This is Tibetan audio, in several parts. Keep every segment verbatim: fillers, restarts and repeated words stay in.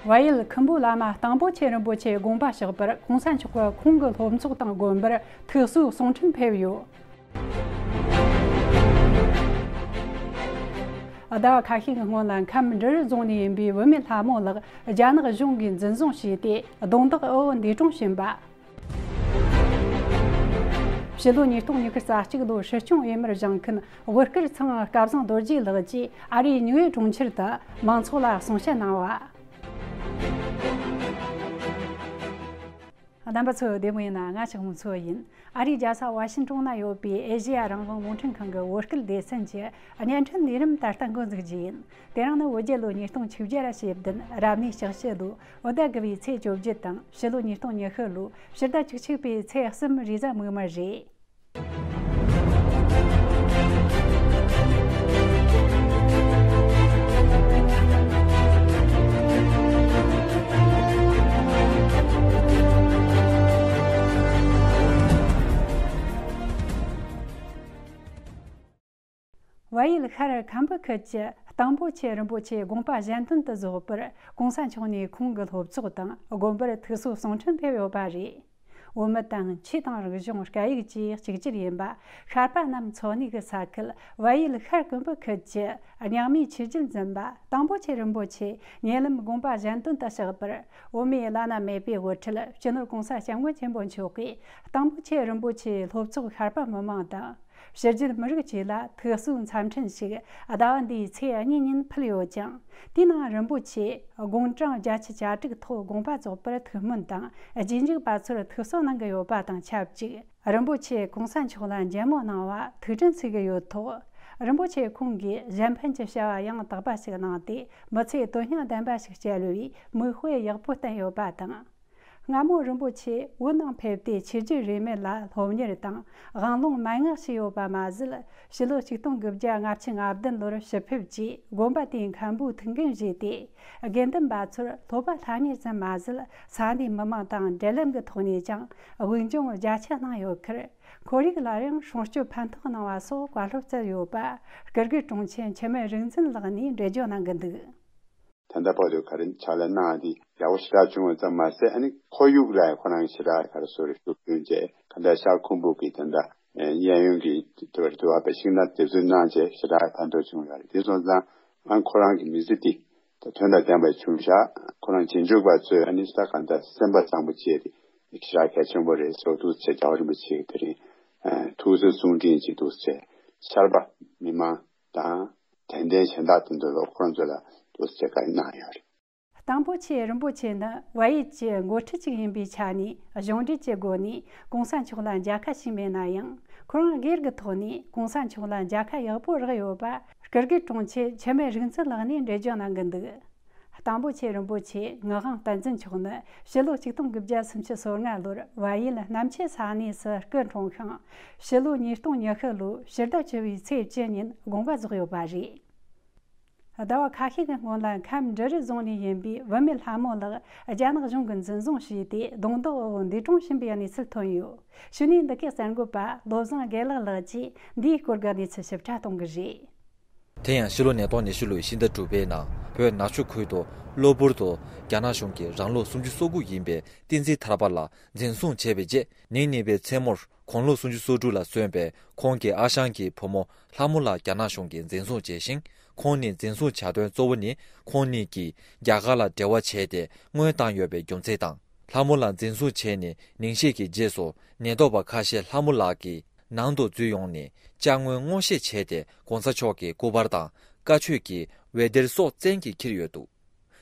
བལ་ཡུལ་ཁམས་པའི་བླ་མ་སྟེང་པོ་ཆེ་རིན་པོ་ཆེ་དགོངས་པ་བཞག་པར་གོང་ས་མཆོག་གིས་ཁོང་གི་སློབ་ཚོགས་དང་དགོན་པར་ཐུགས་གསོའི་གསུང་འཕྲིན་ཕེབས་ཡོད། ཟླ་བ་ཁ་ཤས་ཀྱི་སྔོན་ལ་ཁམས་འབྲི་རུ་རྫོང་ནས་ཡིན་པའི་བུད་མེད་ལྷ་མོ་ལགས་རྒྱ་ནག་གཞུང་གིས་འཛིན་བཟུང་བྱས་ཏེ་རྡུང་རྡེག་འུ་འདས་གྲོངས་ཕྱིན་པ། ཕྱི་ལོ་ཉིས་སྟོང་ཉི་ཤུ་རྩ་གཅིག་ལོའི་སྲིད་སྐྱོང་འོས་མིར་བཞེངས་མཁན་དབུ་དཀར་ཚང་སྐལ་བཟང་རྡོ་རྗེ་ལགས་ཀྱིས་ཨ་རིའི་ཉིའུ་ཡོག་གྲོང་ཁྱེར་དུ་མང་ཚོགས་ལ་གསུང་བཤད་གནང་བ། རྣམ་པ་ཚོ་བདེ་མོ་ཡིན་ན། ང་ཞག་མོ་མཚོ་ཡིན། ཨ་རིའི་རྒྱལ་ས་ཝ་ཤིན་ཀྲོང་ན་ཡོད་པའི་ཨེ་ཤེ་ཡ་རང་དབང་རླུང་འཕྲིན་ཁང་གི་བོད་སྐད་སྡེ་ཚན་གྱི་བརྙན་འཕྲིན་ལས་རིམ་ད་ལྟ་འགོ་འཛུགས་རྒྱུ་ཡིན། དེ་རིང་ནི་བོད་རྒྱལ་ལོ་ཉིས་སྟོང་བཅུ་བརྒྱ་ར་ཞེ་བདུན། རབ་གནས་ལྕགས་བཞི་ལོ། བོད་ཟླ་དགུ་བའི་ཚེས་བཅོ་བརྒྱད་དང་། ཕྱི་ལོ་ཉིས་སྟོང་ཉི་ཤུ་ལོ་ཕྱི་ཟླ་བཅུ་གཅིག་པའི་ཚེས་གསུམ་རེས་གཟའ་མིག་དམར་རེད། བལ་ཡུལ་ཤར་ཁམས་པ་ཁུལ་གྱི་སྟེང་པོ་ཆེ་རིན་པོ་ཆེ་དགོངས་པ་གཞན་དོན་དུ་བཞག་པར་གོང་ས་མཆོག་ནས་ཁོང་གི་སློབ་ཚོགས་དང་དགོན་པར་ཐུགས་གསོའི་གསུང་འཕྲིན་ཕེབས་ཡོད་པ་རེད། བོད་མི་དང་ཆོས་དང་རིག་གཞུང་སྐད་ཡིག་བཅས་གཅིག་གྱུར་ཡིན་པ། ཤར་པ་རྣམས་འཚོ་གནས་ཀྱི་ས་ཁུལ་བལ་ཡུལ་ཤར་ཀུན་པོ་ཁུལ་གྱི་རྙིང་མའི་ཆོས་བརྒྱུད་འཛིན་པ་སྟེང་པོ་ཆེ་རིན་པོ་ཆེ་ཉེ་ལམ་དགོངས་པ་གཞན་དོན་དུ་གཤེགས་པར། བོད་མིའི་བླ་ན་མེད་པའི་དབུ་ཁྲིད་སྤྱི་ནོར་༸གོང་ས་༸སྐྱབས་མགོན་ཆེན་པོ་མཆོག་གིས་སྟེང་པོ་ཆེ་རིན་པོ་ཆེའི་སློབ་ཚོགས་ཤར་པ་མི་མང་དང་། ཕྱི་རྒྱལ་མི་རིགས་བཅས་ལ་ཐུགས་གསོའི་འཚམས་འཕྲིན་ཞིག་ཟླ་བ་འདིའི་ཚེས་གཉིས་ཉིན་ཕུལ་ཡོད་ཅིང་། དེའི་ནང་རིན་པོ་ཆེས་དགུང་གྲངས་བརྒྱད་ཅུ་གྱ་དྲུག་ཐོག་དགོངས་པ་རྫོགས་པར་ཐུགས་སྨོན་དང་། རྗེས་འཇུག་པ་ཚོར་ཐུགས་གསོ་གནང་གི་ཡོད་པ་དང་ཆབས་ཅིག་རིན་པོ་ཆེས་གོང་ས་མཆོག་ལ་མཇལ་མོ་གནང་བ་ཐུགས་དྲན་བྱེད་ཀྱི་ཡོད་ཐོག་རིན་པོ་ཆེ་ཁོང་གིས་གཞན་ཕན་གྱི་བྱ་བ་ཡང་དག་པ་ཞིག་གནང་སྟེ། མི་ཚེ་དོན་སྙིང་ལྡན་པ་ཞིག་བསྐྱལ་བའི་མིག་དཔེ་ཡག་པོ་བསྟན་ཡོད་པ་དང་། སྔ་མོ་རིན་པོ་ཆེ་བོད་ནང་ཕེབས་ཏེ་ཆོས་བརྒྱུད་རིས་མེད་ལ་སློབ་གཉེར་དང་དབང་ལུང་མན་ངག་བྱས་ཡོད་པ་མ་ཟད། ཕྱི་ལོ་ཆིག་སྟོང་དགུ་བརྒྱ་ལྔ་བཅུ་ང་བདུན་ལོར་ཕྱིར་ཕེབས་རྗེས་དགོན་པ་དེའི་མཁན་པོའི་ཐུགས་འགན་བཞེས་ཏེ། དགེ་འདུན་པ་ཚོར་སློབ་པ་ལྷང་ངེར་ཙམ་མ་ཟད། ས་གནས་མི་མང་དང་འབྲེལ་ལམ་གྱི་ཐོག་ནས་ཀྱང་དབུགས་འབྱུང་རྒྱ་ཆེ་གནང་ཡོད་ཁར། ཁོར་ཡུག་ལ་ཡང་སྲུང་སྐྱོབ་ཕན་ཐོགས་གནང་བ་སོགས་བཀའ་སློབ་སྩལ་ཡོད་པ། སྐུ་སྒེར་དྲུང་ཆེ་འཆི་མེད་རིག་འཛིན་ལགས་ནས་འགྲེལ་བརྗོད་གནང་གི་འདུག་ད་ལྟ་བར་དུ་ག་རེ་ཕྱག་ལས་གནང་དེ་ཡག་པོ་ཞེ་དྲག་བྱུང་བ་ཙམ་མ་ཟད། ཨ་ནི་ཁོར་ཡུག་ལ་ཁོ་རང་ཞེ་དྲག་ག་རེ་ཟེར་རེ་ཤུགས་བསྐྱོན་བྱས། ག་འདྲ་ཤར་ཁུམ་བུ་གི་དེ་འདྲ་གཡས་གཡོན་གྱི་དུ་བར་དུ་བ་པའི་ཤིང་ནགས་དེ་ཚོའི་ནང་བྱས་ཞེ་དྲག་ཕན་ཐོགས་བྱུང་ཡོད་རེད། དེ་སོང་ཙང་ཨ་ཁོ་རང་གི་མི་ཚེ་འདི་ད་དོན་དང་ལྡན་པ་བྱུང་ཤག་ཁོ་རང་རྗེས་འཇུག་པ་ཚོས་ཨ་ནི་ས་ག་འདྲ་སེམས་པ་གཙང་པོ་བྱས་ཏེ་ཞེ་དྲག་གལ་ཆེན་པོ་རེད་ཟེར་བ་འདུག་ཟེར། རྒྱལ་བ་རིན་པོ་ཆེ་གི་དེ་རིང་ཐུགས་གསོའི་གསུང་འཕྲིན་ཅིག་འདུག་ཟེར། ཤར་པ་མི་མང་དང་། དད་ལྡན་གཞན་དག་དེ་ཚོ་ལ་ཁོ་རང་ཚོ་ལ་འདུག་ཟེར་བཀའ་གནང་ཡོད་རེད། སྟེང་པོ་ཆེ་རིན་པོ་ཆེ་ནི་བལ་ཡུལ་གྱི་འགོ་ཁྲིད་ཅིག་ཡིན་པའི་ཆ་ནས་གཞུང་འབྲེལ་གྱི་སྒོ་ནས་གོང་ས་མཆོག་ལ་མཇལ་ཁ་ཞུས་མེད་ན་ཡང་། ཁོ་རང་སྒེར་གྱི་ཐོག་ནས་གོང་ས་མཆོག་ལ་མཇལ་ཁ་ཡག་པོ་རག་ཡོད་པ་སྐུ་སྒེར་དྲུང་ཆེ་འཆི་མེད་རིག་འཛིན་ལགས་ནས་འགྲེལ་བརྗོད་གནང་གི་འདུག་སྟེང་པོ་ཆེ་རིན་པོ་ཆེ་ངག་དབང་བསྟན་འཛིན་མཆོག་ནི་ཕྱི་ལོ་ཆིག་སྟོང་དགུ་བརྒྱ་སུམ་ཅུ་སོ་ལྔ་ལོར་བལ་ཡུལ་གནམ་ཆེ་ས་གནས་སུ་སྐུ་འཁྲུངས་ཤིང་། ཕྱི་ལོ་ཉིས་སྟོང་ཉི་ཤུ་ལོའི་ཕྱི་ཟླ་བཅུ་བའི་ཚེས་བཅུ་ཉིན་དགོངས་པ་རྫོགས་ཡོད་པ་རེད། ཟླ་བ་ཁ་ཤས་ཀྱི་སྔོན་ལ་ཁམས་འབྲི་རུ་རྫོང་ནས་ཡིན་པའི་བུད་མེད་ལྷ་མོ་ལགས་རྒྱ་ནག་གཞུང་གིས་འཛིན་བཟུང་བྱས་ཏེ་རྡུང་རྡེག་འོག་འདས་གྲོངས་ཕྱིན་པའི་གནས་ཚུལ་ཐོན་ཡོད། གཞུག་ནས་འདི་གའི་གསར་འགོད་པ་བློ་བཟང་དགེ་ལེགས་ལགས་ཀྱིས་འདིའི་སྐོར་གྱི་གནས་ཚུལ་ཞིབ་ཕྲ་གཏོང་གི་རེད། དེ་ཡང་ཕྱི་ལོ་ཉིས་སྟོང་ཉི་ཤུ་ལོའི་ཕྱི་ཟླ་དྲུག་པའི་ནང་བོད་ནག་ཆུ་ཁུལ་དུ་གློ་བུར་དུ་རྒྱ་ནག་གཞུང་གིས་རང་ལོ་སུམ་ཅུ་སོ་དགུ་ཡིན་པའི་བསྟན་འཛིན་ཐར་པ་ལགས་འཛིན་བཟུང་བྱས་པའི་རྗེས། ཉིན་གཉིས་པའི་མཚན་མོར་དགུང་ལོ་སུམ་ཅུ་སོ་དྲུག་ལ་སོན་པའི་ཁོང་གི་ཨ་ཞང་གི་བུ་མོ་ལྷ་མོ་ལགས་རྒྱ་ནག་གཞུང་གིས་འཛིན་བཟུང་བྱས་ཤིང་། ཁོང་ནི་འཛིན་བཟུང་བྱ་དོན་གཙོ་བོ་ནི་ཁོང་གཉིས་ཀྱིས་རྒྱ་གར་ལ་འབྲེལ་བ་བྱས་ཏེ་དངུལ་བཏང་ཡོད་པའི་རྒྱུ་མཚན་དང་། ལྷ་མོ་ལགས་འཛིན་བཟུང་བྱས་ནས་ཉིན་ཤས་ཀྱི་རྗེས་སུ་ཉེན་རྟོག་པ་ཁ་ཤས་ལྷ་མོ་ལགས་ཀྱི་ནང་དུ་འཛུལ་ཡོང་ནས་ཅ་དངོས་སྔོག་བཤེར་བྱས་ཏེ་༸གོང་ས་མཆོག་གི་སྐུ་པར་དང་བཀའ་ཆོས་ཀྱི་འོད་སྡེར་སོགས་བཙན་གྱིས་འཁྱེར་ཡོད་འདུག་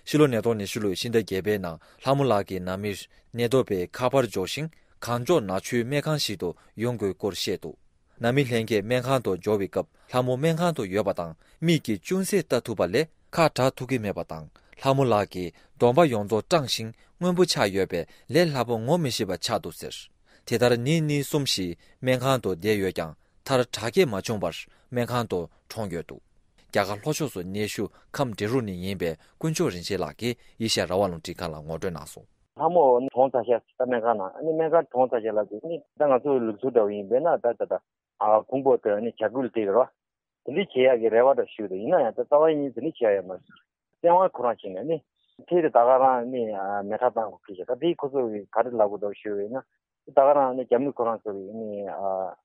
ཕྱི་ལོ་ཉིས་སྟོང་ཉི་ཤུ་ལོའི་ཕྱི་ཟླ་བརྒྱད་པའི་ནང་ལྷ་མོ་ལགས་ཀྱི་ནང་མིར་ཉེན་རྟོག་པས་ཁ་པར་འཇོག་ཤིང་། གངས་ལྗོངས་ནག་ཆུའི་སྨན་ཁང་ཞིག་ཏུ་ཡོང་དགོས་སྐོར་བཤད་འདུག་ནང་མི་ལྷན་རྒྱས་སྨན་ཁང་དུ་འབྱོར་བའི་སྐབས་ལྷ་མོ་སྨན་ཁང་དུ་ཡོད་པ་དང་། མིག་གིས་ཅུང་ཟད་ལྟ་ཐུབ་པ་ལས་ཁ་གྲག་ཐུབ་ཀྱི་མེད་པ་དང་། ལྷ་མོ་ལགས་ཀྱིས་གདོང་པ་ཡོངས་རྫོགས་སྐྲངས་ཤིང་སྔོན་པོ་ཆགས་ཡོད་པས་ལས་སླ་པོ་ངོ་མི་ཤེས་པ་ཆགས་འདུག་ཟེར། དེ་ལྟར་ཉིན་གཉིས་གསུམ་ཞིག་སྨན་ཁང་དུ་བསྡད་ཡོད་ཀྱང་། མཐར་དྲག་སྐྱེད་མ་བྱུང་བར་སྨན་ཁང་དུ་གྲོངས་ཡོད་འདུག་རྒྱ་གར་ལྷོ་ཕྱོགས་སུ་ཉེ་ཤོས་ཁམས་འབྲི་རུ་ནས་ཡིན་པའི་དཀོན་མཆོག་རིན་ཆེན་ལགས་ཀྱིས་ཨེ་ཤ་ཡ་རང་དབང་རླུང་འཕྲིན་ཁང་ལ་ངོ་སྤྲོད་གནང་སོང་། ལྷ་མོ་གྲོངས་ཚར་ཤག་ད་སྨན་ཁང་ནང་། ཨ་ནི་སྨན་ཁང་གྲོངས་ཚར་ཤག་ལབ་དུས་ནི་ད་ང་ཚོའི་ལུགས་སྲོལ་འདྲ་བོ་ཡིན་པས་ན། ད་ད་ད་ཨ་ཁུང་པོ་དེ་ནི་བྱ་ཀུན་ལ་བཏེག་རོ། དེ་འདྲ་བྱེད་ཡག་གི་རེ་བ་འདྲ་ཞུས་འདུག་ཡིན་ན་ཡང་ད་རྩ་བ་ཡིན་དེ་འདྲ་བྱེད་ཡག་ཡོད་མ་རེད་ཟེར། བཙན་དབང་ཁོ་རང་བྱས་ནས་ནི་ ཁྲལ་དེ་ད་ག་རང་ནི་ཨ་མེ་ཁྲག་བཏང་དགོས་ཀྱི་ཞེས། ད་དེ་ཁོ་ཚོ་གིས་ག་རེ་ལབ་དགོས་འདུག་ཞུས་པ་ཡིན་ན། ད་ག་རང་ནི་རྒྱ་མི་ཁོ་རང་ཚོ་གིས་ནི་ཨ་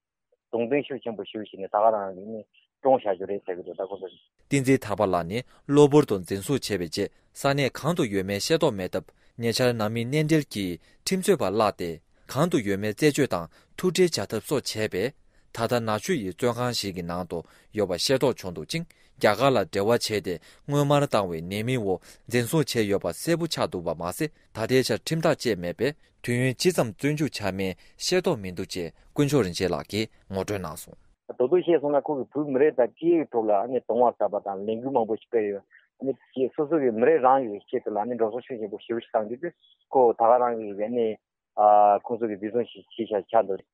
གདོང་བསྟན་ཤུགས་ཆེན་པོ་ཞུ་བཞིན་ནས་ད་ག་རང་གིས་ནི་བཀྲོངས་བཞག་རྒྱུ་རེད་ཟེར་གྱི་འདུག་ད་ཁོ་ཚོ། བསྟན་འཛིན་ཐར་པ་ལགས་ནི་གློ་བུར་དུ་འཛིན་བཟུང་བྱས་པའི་རྗེས་ས་གནས་གང་དུ་ཡོད་མེད་ཤེས་རྟོགས་མེད་སྟབས། ཉེ་ཆར་ནང་མིའི་གནས་འབྲེལ་གྱིས་ཁྲིམས་རྩོད་པ་བརླགས་ཏེ། གང་དུ་ཡོད་མེད་རྩད་གཅོད་དང་ཐུག་འཕྲད་བྱ་ཐབས་སོགས་བྱས་པས། ད་ལྟ་ནག་ཆུ་ཡི་བཙོན་ཁང་ཞིག་གི་ནང་དུ་ཡོད་པ་ཤེས་རྟོགས་བྱུང་འདུག་ཅིང་། རྒྱ་གར་ལ་འབྲེལ་བ་བྱས་ཏེ་དངོས་དམར་བཏང་བའི་ནད་རྨས་འོག་འཛིན་བཟུང་བྱས་ཡོད་པ་གསལ་པོ་ཆགས་འདུག་པ་མ་ཟད། ད་ལྟའི་ཆར་ཁྲིམས་ཐག་བཅད་མེད་པས། དུས་ཡུན་ཇི་ཙམ་བཙོན་འཇུག་བྱ་མིན་ཤེས་རྟོགས་མི་འདུག་ཅེས་དཀོན་མཆོག་རིན་ཆེན་ལགས་ཀྱིས་ངོ་སྤྲོད་གནང་སོང་། རྡོག་རྡོག་བཤད་སོང་ན། ཁོ་གི་བོད་མི་རིགས་དང་སྐད་ཡིག་ཐོག་ལ་ཨ་ནི་གདུང་བ་ཟབ་པ་དང་ལས་འགུལ་མང་པོ་ཞིག་སྤེལ་ཡོད། ཨ་ནི་སོ་སོ་གི་མི་རིགས་རང་གི་ཆེད་དུ་ལ་ཨ་ནི་འགྲོ་སོང་ཤུགས་ཆེན་པོ་ཞེ་པོ་ཞིག་བཏང་རྒྱུ་དེ་ཁོ་ད་ག་རང་གི་ཨ་ནི་ཨ་ཁོང་ཚོ་གི་འཛིན་བཟུང་ཞིག་བྱས་ཆ་ཆགས་འདུག།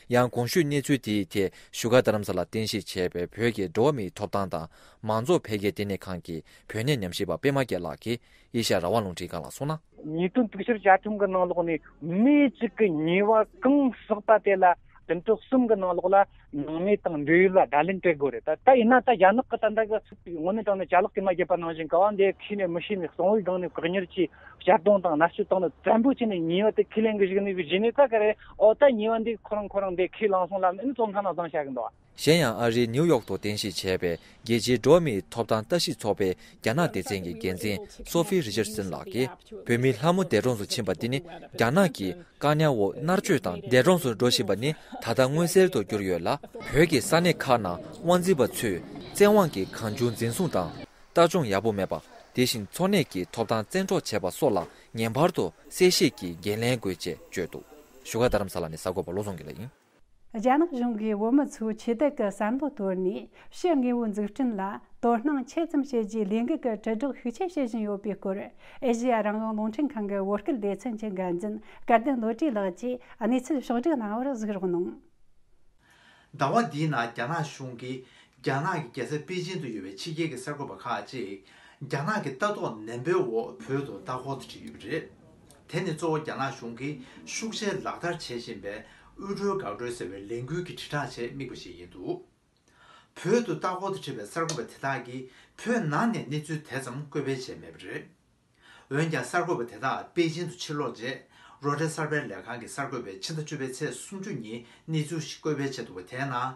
ཡང་གོང་ཞུས་གནས་ཚུལ་དེའི་ཐད་བཞུགས་སྒར་རྡ་རམ་ས་ལར་རྟེན་གཞི་བྱས་པའི་བོད་ཀྱི་འགྲོ་བ་མིའི་ཐོབ་ཐང་དང་མང་གཙོ་འཕེལ་རྒྱས་ལྟེ་གནས་ཁང་གི་བོད་གནས་ཉམས་ཞིབ་པ་པད་མ་རྒྱལ་ལགས་ཀྱིས་ཨེ་ཤ་ཡ་རང་དབང་རླུང་འཕྲིན་ཁང་ལ་གསུངས་ན། ཉེས་དོན་དུག་ཤེར་བཅའ་ཁྲིམས་ཀྱི་ནང་ལོགས་ནས་མི་གཅིག་གི་ཉེས་པ་གང་བསགས་པ་དེ་ལ་བདུན་ཕྲག་གསུམ་གྱི་ནང་ལོགས་ལ་ནང་མི་དང་འབྲེལ་ཡོད་ལ་བརྡ་ལན་སྤྲད་དགོས་རེད། ད་ད་ཡིན་ན་ད་རྒྱ་ནག་གི་ད་ལྟ་གི་དངོས་གནས་དྲང་གནས་ཅ་ལག་གིས་མ་བརྒྱབ་པ་ནང་བཞིན་ག་བ་འདི་ཁྱེར་ནས་མི་ཤེས་ནས་གསང་བའི་སྒང་ནས་བཀག་ཉར་གྱིས་གཅར་རྡུང་དང་མནར་གཅོད་བཏང་ནས་བཙན་པོ་བྱས་ནས་ཉེས་པ་དེ་ཁས་ལེན་གི་བཞག་ནས་གི་རྗེས་ནས་ད་ག་རེ་ཨོ་ད་ཉེས་པ་འདི་ཁོ་རང་ཁོ་རང་འདི་ཁས་བླངས་སོང་ལབ་ནས་བཙོན་ཁང་ནང་བརྫངས་བཞག་གི་འདུག། གཞན་ཡང་ཨ་རིའི་ནིའུ་ཡོག་ཏུ་རྟེན་གཞི་བྱས་པའི་རྒྱལ་སྤྱིའི་འགྲོ་བ་མིའི་ཐོབ་ཐང་ལྟ་ཞིབ་ཚོགས་པའི་རྒྱ་ནག་སྡེ་ཚན་གྱི་འགན་འཛིན་སོ་ཧྥི་རི་ཆར་སན་ལགས་ཀྱིས། བོད་མི་ལྷ་མོ་འདས་གྲོངས་སུ་ཕྱིན་པ་འདི་ནི་རྒྱ་ནག་གི་བཀག་ཉར་འོག་མནར་གཅོད་དང་འདས་གྲོངས་སུ་འགྲོ་བཞིན་པ་ནི་ད་ལྟ་མངོན་གསལ་དུ་གྱུར་ཡོད་ལ། བོད་ཀྱི་ས་གནས་ཁག་ནང་དབང་འཛིན་པ་ཚོས་བཙན་དབང་གིས་གང་བྱུང་འཛིན་བཟུང་དང་ལྟ་སྐྱོང་ཡག་པོ་མེད་པ། དེ་བཞིན་འཚོ་གནས་ཀྱི་ཐོབ་ཐང་བཙན་འཕྲོག་བྱས་པ་སོགས་ལ་ངེས་པར་དུ་གསལ་བཤད་ཀྱིས་འགན་ལེན་དགོས་ཅེས་བརྗོད་འདུག། བཞུགས་སྒར་རྡ་རམ་ས་ལ་ནས་གསར་འགོད་པ་བློ་བཟང་དགེ་ལེགས་ཡིན། རྒྱ་ནག་གཞུང་གིས་བོད་མི་ཚོའི་ཆོས་དད་ཀྱི་བསམ་བློ་དོར་ནས་ཕྱི་དངོས་པོའི་འཛུགས་སྐྲུན་ལ་དོ་སྣང་ཆེ་ཙམ་བྱེད་རྒྱུའི་ལས་འགུལ་གྱི་དྲིལ་བསྒྲགས་ཤུགས་ཆེ་བྱེད་བཞིན་ཡོད་པའི་སྐོར། ཨེ་ཤེ་ཡ་རང་དབང་རླུང་འཕྲིན་ཁང་གི་བོད་སྐད་སྡེ་ཚན་གྱི་འགན་འཛིན་སྐལ་ལྡན་བློ་གྲོས་ལགས་ཀྱིས་གནས་ཚུལ་ཕྱོགས་བསྒྲིགས་གནང་བར་གཟིགས་རོགས་གནང་། ཟླ་བ་འདིའི་ནང་རྒྱ་ནག་གཞུང་གིས་རྒྱ་ནག་གི་རྒྱལ་ས་པེ་ཅིང་དུ་ཡོད་པའི་ཕྱི་རྒྱལ་གྱི་གསར་འགོད་པ་ཁག་ཅིག་རྒྱ་ནག་གི་ལྟ་རྟོག་ནན་པོའི་འོག་བོད་དུ་ལྟ་སྐོར་དུ་ཁྲིད་ཡོད་པ་རེད། དེ་ནི་གཙོ་བོ་རྒྱ་ནག་གཞུང་གིས་ཤུགས་ཆེར་ལག་བསྟར་བྱེད་བཞིན་པའི་དབུལ་སྒྲོལ་འགག་སྒྲོལ་ཟེར་བའི་ལས་འགུལ་གྱི་དྲིལ་བསྒྲགས་ཆེད་དམིགས་པ་ཞིག་ཡིན་འདུག། བོད་དུ་ལྟ་སྐོར་དུ་ཁྲིད་པའི་གསར་འགོད་པ་དེ་དག་གིས་བོད་ནང་ནས་གནས་ཚུལ་དེ་ཙམ་བཀོད་སྤེལ་བྱས་མེད་པ་རེད། འོན་ཀྱང་གསར་འགོད་པ་དེ་དག་པེ་ཅིན་དུ་ཕྱིར་ལོག་རྗེས་རོའི་ཊར་གསར་སྤེལ་ལས་ཁང་གི་གསར་འགོད་པས་ཕྱི་ཟླ་བཅུ་པའི་ཚེས་སུམ་ཅུ་ཉིན་གནས་ཚུལ་ཞིག་བཀོད་སྤེལ་བྱས་འདུག་པ། དེའི་ནང་།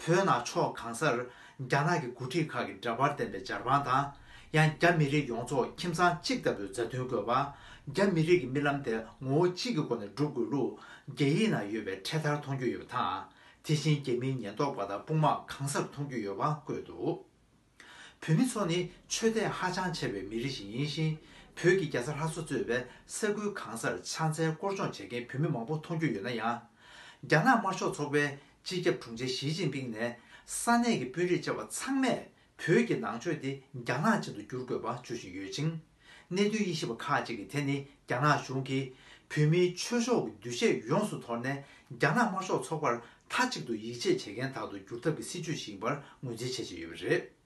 བོད་ནང་ཕྱོགས་གང་སར་རྒྱ་ནག་གི་འགོ་ཁྲིད་ཁག་གི་འདྲ་པར་ལྡན་པའི་སྦྱར་པང་དང་། ཡང་རྒྱ་མི་རིགས་ཡོངས་རྫོགས་ཁྱིམ་ཚང་གཅིག་ལྟ་བུའི་མཛའ་མཐུན་དགོས་པ། རྒྱ་མི་རིགས་ཀྱི་རྨི་ལམ་དེ་ངོ་བོ་གཅིག་གི་སྒོ་ནས་སྒྲུབ་དགོས་ལུགས། རྒྱ་ཡིག་ནང་ཡོད་པའི་འཕྲེད་དར་མཐོང་རྒྱུ་ཡོད་པ་དང་། དེ་བཞིན་རྒྱ་མིའི་ཉེན་རྟོག་པ་དང་དཔུང་དམག་གང་སར་མཐོང་རྒྱུ་ཡོད་པ་བཀོད་འདུག། བོད་མི་ཚོ་ནི་ཆོས་དད་ཧ་ཅང་ཆེ་བའི་མི་རིགས་ཤིག་ཡིན་ཞིང་། བོད་ཀྱི་རྒྱལ་ས་ལྷ་ས་གཙོས་པའི་ས་ཁུལ་གང་སར་ཕྱག་འཚལ་སྐོར་སྦྱོང་བྱེད་མཁན་བོད་མི་མང་པོ་མཐོང་རྒྱུ་ཡོད་ན་ཡང་། རྒྱ་ནག་དམར་ཤོག་ཚོགས་པའི་སྤྱི་ཁྱབ་དྲུང་ཆེ་ཞི་ཅིན་ཕིང་ནས་ས་གནས་ཀྱི་དཔོན་རིགས་བཅས་པ་ཚང་མས་བོད་ཀྱི་ནང་ཆོས་དེ་རྒྱ་ནག་ཅན་དུ་བསྒྱུར་དགོས་པ་ཇི་བཞིན་ཡོད་ཅིང་། གནད་དོན་དབྱེ་ཞིབ་པ་ཁག་ཅིག་གིས་དེ་ནི་རྒྱ་ནག་གཞུང་གིས་བོད་མིའི་ཆོས་ཕྱོགས་ཀྱི་འདུ་ཤེས་ཡོངས་སུ་དོར་ནས་རྒྱ་ནག་དམར་ཤོག་ཚོགས་པར་མཐའ་གཅིག་ཏུ་ཡིད་ཆེས་བྱེད་མཁན་དག་ཏུ་བསྒྱུར་ཐབས་ཀྱི་སྲིད་བྱུས་ཤིག་ཡིན་པར་ངོས་འཛིན་བྱེད་བཞིན་ཡོད་པ་རེད།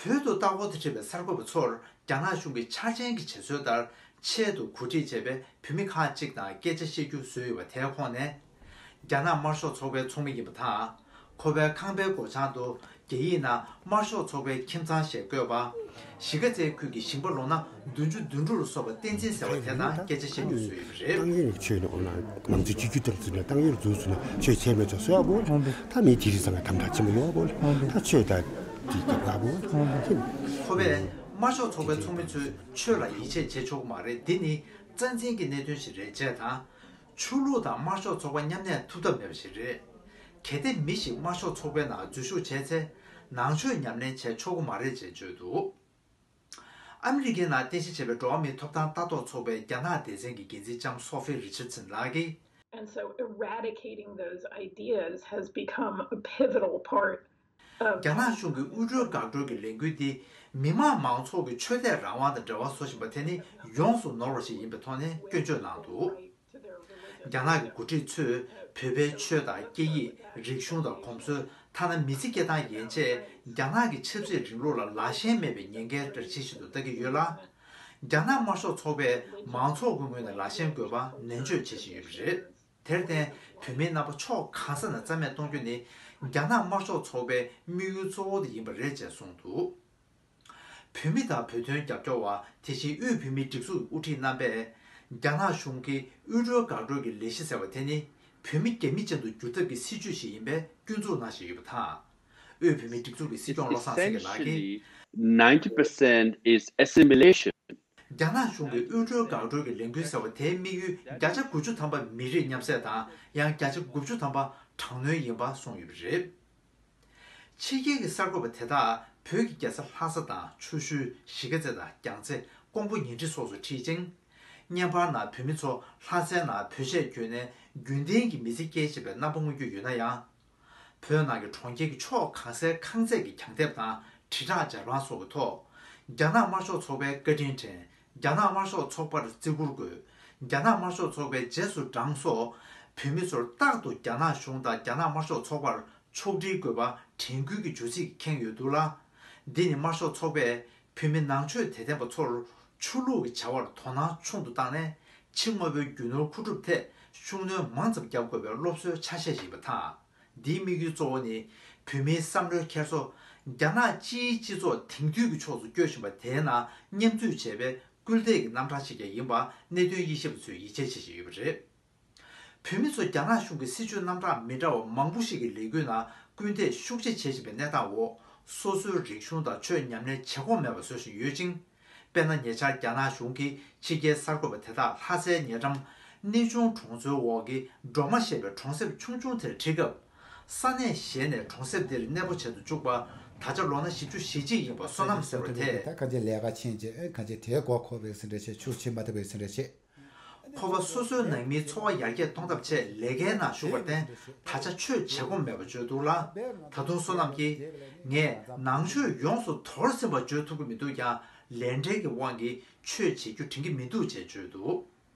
བོད་དུ་ལྟ་སྐོར་དུ་ཕྱིན་པའི་གསར་འགོད་པ་ཚོར་རྒྱ་ནག་གཞུང་གི་འཆར་ཅན་གྱི་བྱེད་སྲོལ་ལྟར་ཆེད་དུ་གོ་སྒྲིག་བྱས་པའི་བོད་མི་ཁག་ཅིག་དང་སྐད་ཆ་བཤད་རྒྱུ་བཟོས་ཡོད་པ་དེའི་ཁོངས་ནས། རྒྱ་ནག་དམར་ཤོག་ཚོགས་པའི་ཚོགས་མི་ཡིན་པ་དང་། ཁོ་པའི་ཁང་པའི་སྒོ་བྱང་དུ་རྒྱ་ཡིག་ནང་དམར་ཤོག་ཚོགས་པའི་ཁྱིམ་ཚང་ཞེས་བཀོད་པ། གཞིས་ཀ་རྩེ་ཁུལ་གྱི་ཞིང་པ་ལོ་ན་བདུན་ཅུ་དོན་དྲུག་ལ་སོགས་པ་བསྟན་འཛིན་ཟེར་བ་དེ་དང་སྐད་ཆ་བཤད་རྒྱུ་བཟོས་ཡོད་པ་རེད། ཏང་ཡོན་གྱི་ཆོས་ནི་འོ་ན་ང་ཚོ་སྤྱི་རྒྱུ་དང་བརྩིས་ན་ཏང་ཡོན་རྫོགས་སོང་ན་ཆོས་བྱས་མེད་ཚོ་གསོལ་བ་བོ། ད་མི་དེ་རིགས་ཚང་གི་དམ་དྲག་ཆེན་པོ་ཡོད་བོ། ད་ཆོས་ད་དེ་རྒྱབ་ཁ་བོ། ཁོ་པས་དམར་ཤོག་ཚོགས་པའི་ཚོགས་མི་ཚོས་ཆོས་ལ་ཡིད་ཆེས་བྱེད་ཆོག་གི་མ་རེད། འདི་ནི་རྩ་འཛིན་གྱི་གནད་དོན་ཞིག་རེད་ཅེས་དང་། ཆོས་ལུགས་དང་དམར་ཤོག་ཚོགས་པ་མཉམ་གནས་ཐུབ་ཐབས་མེད་པ་ཞིག་རེད། གལ་ཏེ་མི་ཞིག་དམར་ཤོག་ཚོགས་པའི་ནང་འཛུལ་ཞུགས་བྱས་ཚེ། ནང་ཆོས་ཉམས་ལེན་བྱས་ཆོག་གི་མ་རེད་ཅེས་བརྗོད་འདུག། ཨ་མི་རི་ཀའི་ནང་རྟེན་གཞི་བྱས་པའི་འགྲོ་བ་མིའི་ཐོབ་ཐང་ལྟ་རྟོག་ཚོགས་པའི་རྒྱ་ནག་སྡེ་ཚན་གྱི་འགན་འཛིན་ལྕམ་སོ་ཧྥི་རི་ཆར་ཙིན་ལགས་ཀྱིས། And so eradicating those ideas has become a pivotal part of རྒྱ་ནག་གཞུང་གི་དབུལ་སྒྲོལ་འགག་སྒྲོལ་གྱི་ལས་འགུལ་འདི་མི་དམངས་མང་ཚོགས་ཀྱི་ཆོས་དད་རང་དབང་དང་འབྲེལ་བ་བཟོ་བཞིན་པ་དེ་ནི་ཡོངས་སུ་ནོར་བ་ཞིག་ཡིན་པའི་ཐོག་ནས་སྐྱོན་བརྗོད་གནང་འདུག། རྒྱ་ནག་གི་འགོ་ཁྲིད་ཚོས་བོད་པའི་ཆོས་དང་སྐད་ཡིག་རིག་གཞུང་དང་གོམས་སྲོལ། ཐ་ན་མི་ཚེ་སྐྱེལ་སྟངས་ཡན་ཆད་རྒྱ་ནག་གི་ཆབ་སྲིད་རིང་ལུགས་ལ་ལག་ཤེས་མེད་པའི་ཉེན་ཁའི་འདྲ་ཆས་ཤིག་ཏུ་ལྟ་གི་ཡོད་ལ། རྒྱ་ནག་དམར་ཤོག་ཚོགས་པས་མང་ཚོགས་ཀྱི་ངོས་ནས་ལག་ཤེས་དགོས་པ་ནན་བརྗོད་བྱེད་བཞིན་ཡོད་པ་རེད། དེར་བརྟེན་བོད་མིའི་རྣམ་པ་ཕྱོགས་གང་ས་ནས་རྩ་མེད་གཏོང་རྒྱུ་ནི་རྒྱ་ནག་དམར་ཤོག་ཚོགས་པའི་དམིགས་ཡུལ་གཙོ་བོ་དེ་ཡིན་པ་རེད་ཅེས་གསུངས་འདུག། བོད་ བོད་མི་དང་བོད་དོན་རྒྱབ་སྐྱོར་བ། དེ་བཞིན་དབུས་བོད་མིའི་སྒྲིག་འཛུགས་དབུ་ཁྲིད་རྣམ་པས། རྒྱ་ནག་གཞུང་གིས་དབུལ་སྒྲོལ་འགག་སྒྲོལ་གྱི་ལས་གཞི་ཟེར་བ་དེ་ནི། བོད་མི་རྒྱ་མི་ཅན་དུ་བསྒྱུར་ཐབས་ཀྱི་སྲིད་ཇུས་ཤིག་ཡིན་པའི་སྐྱོན་འཛུགས་གནང་བཞིན་ཡོད་པ་དང་། དབུས་བོད་མིའི་སྒྲིག་འཛུགས་ཀྱི་སྲིད་སྐྱོང་བློ་བཟང་སེང་གེ་ལགས་ཀྱིས། Essentially, ninety percent is assimilation. རྒྱ་ནག་གཞུང་གི་དབུལ་སྒྲོལ་འགག་སྒྲོལ་གྱི་ལས་འགུལ་ཟེར་བ་དེའི་དམིགས་ཡུལ་བརྒྱ་ཆ་དགུ་བཅུ་ཐམ་པ་མི་རིགས་མཉམ་བསྲེས་དང་། ཡང་བརྒྱ་ཆ་དགུ་བཅུ་ཐམ་པ་དྲག་གནོན་ཡིན་པ་གསུངས་ཡོད་པ་རེད། ཕྱི་རྒྱལ་གྱི་གསར་འགོད་པ་དེ་དག་བོད་ཀྱི་རྒྱལ་ས་ལྷ་ས་དང་ཆུ་ཤུར། གཞིས་ཀ་རྩེ་དང་རྒྱལ་རྩེ། ཀོང་པོ་ཉིང་ཁྲི་སོགས་སུ་ཁྲིད་ཅིང་། བརྙན་པར་ནང་བོད་མི་ཚོ་ལྷ་སའི་ནང་བོད་ཆས་གྱོན་ནས་རྒྱུན་ལྡན་གྱི་མི་ཚེ་སྐྱེལ་བཞིན་པའི་རྣམ་པ་མངོན་རྒྱུ་ཡོད་ན་ཡང་། བོད་ནང་གི་གྲོང་ཁྱེར་གྱི་ཕྱོགས་གང་སའི་ཁང་བརྩེགས་ཀྱི་གྱང་ལྡེབས་དང་། དྲིལ་བསྒྲགས་ཇ་རིས་སོགས་ཀྱི་ཐོག་རྒྱ་ནག་དམར་ཤོག་ཚོགས་པའི་བཀའ་དྲིན་དྲན། རྒྱ་ནག་དམར་ཤོག་ཚོགས་པར་བརྩི་བཀུར་དགོས། རྒྱ་ནག་དམར་ཤོག་ཚོགས་པའི་རྗེས་སུ་འབྲང་སོགས། བོད་མི་ཚོར་རྟག་ཏུ་རྒྱ་ནག་གཞུང་དང་རྒྱ་ནག་དམར་ཤོག་ཚོགས་པར་ཕྱོགས་སྒྲིག་དགོས་པ་དྲན་སྐུལ་གྱི་བརྗོད་ཚིག་ཁེངས་ཡོད་འདུག་ལ། འདི་ནི་དམར་ཤོག་ཚོགས་པས་བོད་མི་ནང་ཆོས་དད་ལྡན་པ་ཚོར་ཆོས་ལུགས་ཀྱི་བྱ་བར་དོ་སྣང་ཆུང་དུ་བཏང་ནས། ཕྱི་དངོས་པོའི་རྒྱུ་ནོར་མཁོ་སྒྲུབ་ཐད་ཤུགས་སྣོན་མང་ཙམ་བརྒྱབ་དགོས་པའི་སློབ་གསོའི་ཆ་ཤས་ཤིག་ཡིན་པ་དང་། འདིའི་དམིགས་ཡུལ་གཙོ་བོ་ནི། བོད་མིའི་བསམ་བློའི་འཁྱེར་སོ། རྒྱ་ནག་སྤྱིའི་སྤྱི་ཚོགས་དེང་དུས་ཀྱི་ཕྱོགས་སུ་བསྐྱོད་བཞིན་པ་དེའི་ནང་མཉམ་འཛུལ་བྱས་པའི་སྐུལ་འདེད་ཀྱི་རྣམ་གྲངས་ཤིག་ཀྱང་ཡིན་པ་གནད་དོན་དབྱེ་ཞིབ་པ་ཚོས་ཡིད་ཆེས་བྱེད་བཞིན་ཡོད་པ་རེད། བོད་མི་ཚོ་རྒྱ་ནག་གཞུང་གི་སྲིད་བྱུས་རྣམ་གྲངས་མི་འདྲ་བ་མང་པོ་ཞིག་གི་ལས་འགུལ་ནང་སྐུལ་འདེད་ཤུགས་ཆེ་བྱེད་བཞིན་པའི་གནས་སྟངས་འོག་སོ་སོའི་རིག་གཞུང་དང་ཆོས་ཉམས་ལེན་བྱེད་དགོས་མེད་པ་བཟོ་བཞིན་ཡོད་ཅིང་། དཔེར་ན། ཉེ་ཆར་རྒྱ་ནག་གཞུང་གིས་ཕྱི་རྒྱལ་གསར་འགོད་པ་དེ་དག་ལྷ་སའི་ཉེ་འགྲམ་གནས་ཆུང་གྲོང་ཚོའི་འོག་གི་སྒྲོལ་མ་ཞེས་པའི་གྲོང་གསེབ་ཆུང་ཆུང་དེར་ཁྲིད་སྐབས། ས་གནས་གཞན་ནས་གྲོང་གསེབ་འདིར་གནས་སྤོ་བྱེད་དུ་བཅུག་པ། ད་ཆ་ལོ་ན་བཞི་བཅུ་ཞེ་གཅིག་ཡིན་པ་བསོད་ནམས་ཟེར་བ་དེས། ད་གང་ཅི་ལས་ཀ་ཕྱིན་རྗེས་གང་ཅི་དེའི་མགོ་འཁོར་བའི་ཟིན་འདྲ་བྱས། ཆུ་ཕྱིན་མ་ཐུབ་པའི་ཟིན་འདྲ་བྱས། ཁོ་པ་སོ་སོའི་ནང་མིའི་འཚོ་བ་ཡར་རྒྱས་གཏོང་ཐབས་ཆེད་ལས་ཀའི་ནང་ཞུགས་པར་བརྟེན། ད་ཆ་ཆོས་བྱེད་ཁོམ་མེད་པ་བརྗོད་འདུག་ལ། ད་དུང་བསོད་ནམས་ཀྱིས། ངས་ནང་ཆོས་ཡོངས་སུ་དོར་ཟིན་པ་བརྗོད་ཐུབ་ཀྱི་མི་འདུག་ཀྱང་། ལས་འབྲེལ་གྱི་དབང་གིས་ཆོས་བྱེད་རྒྱུ་དྲན་གྱི་མི་འདུག་ཅེས་བརྗོད་འདུག་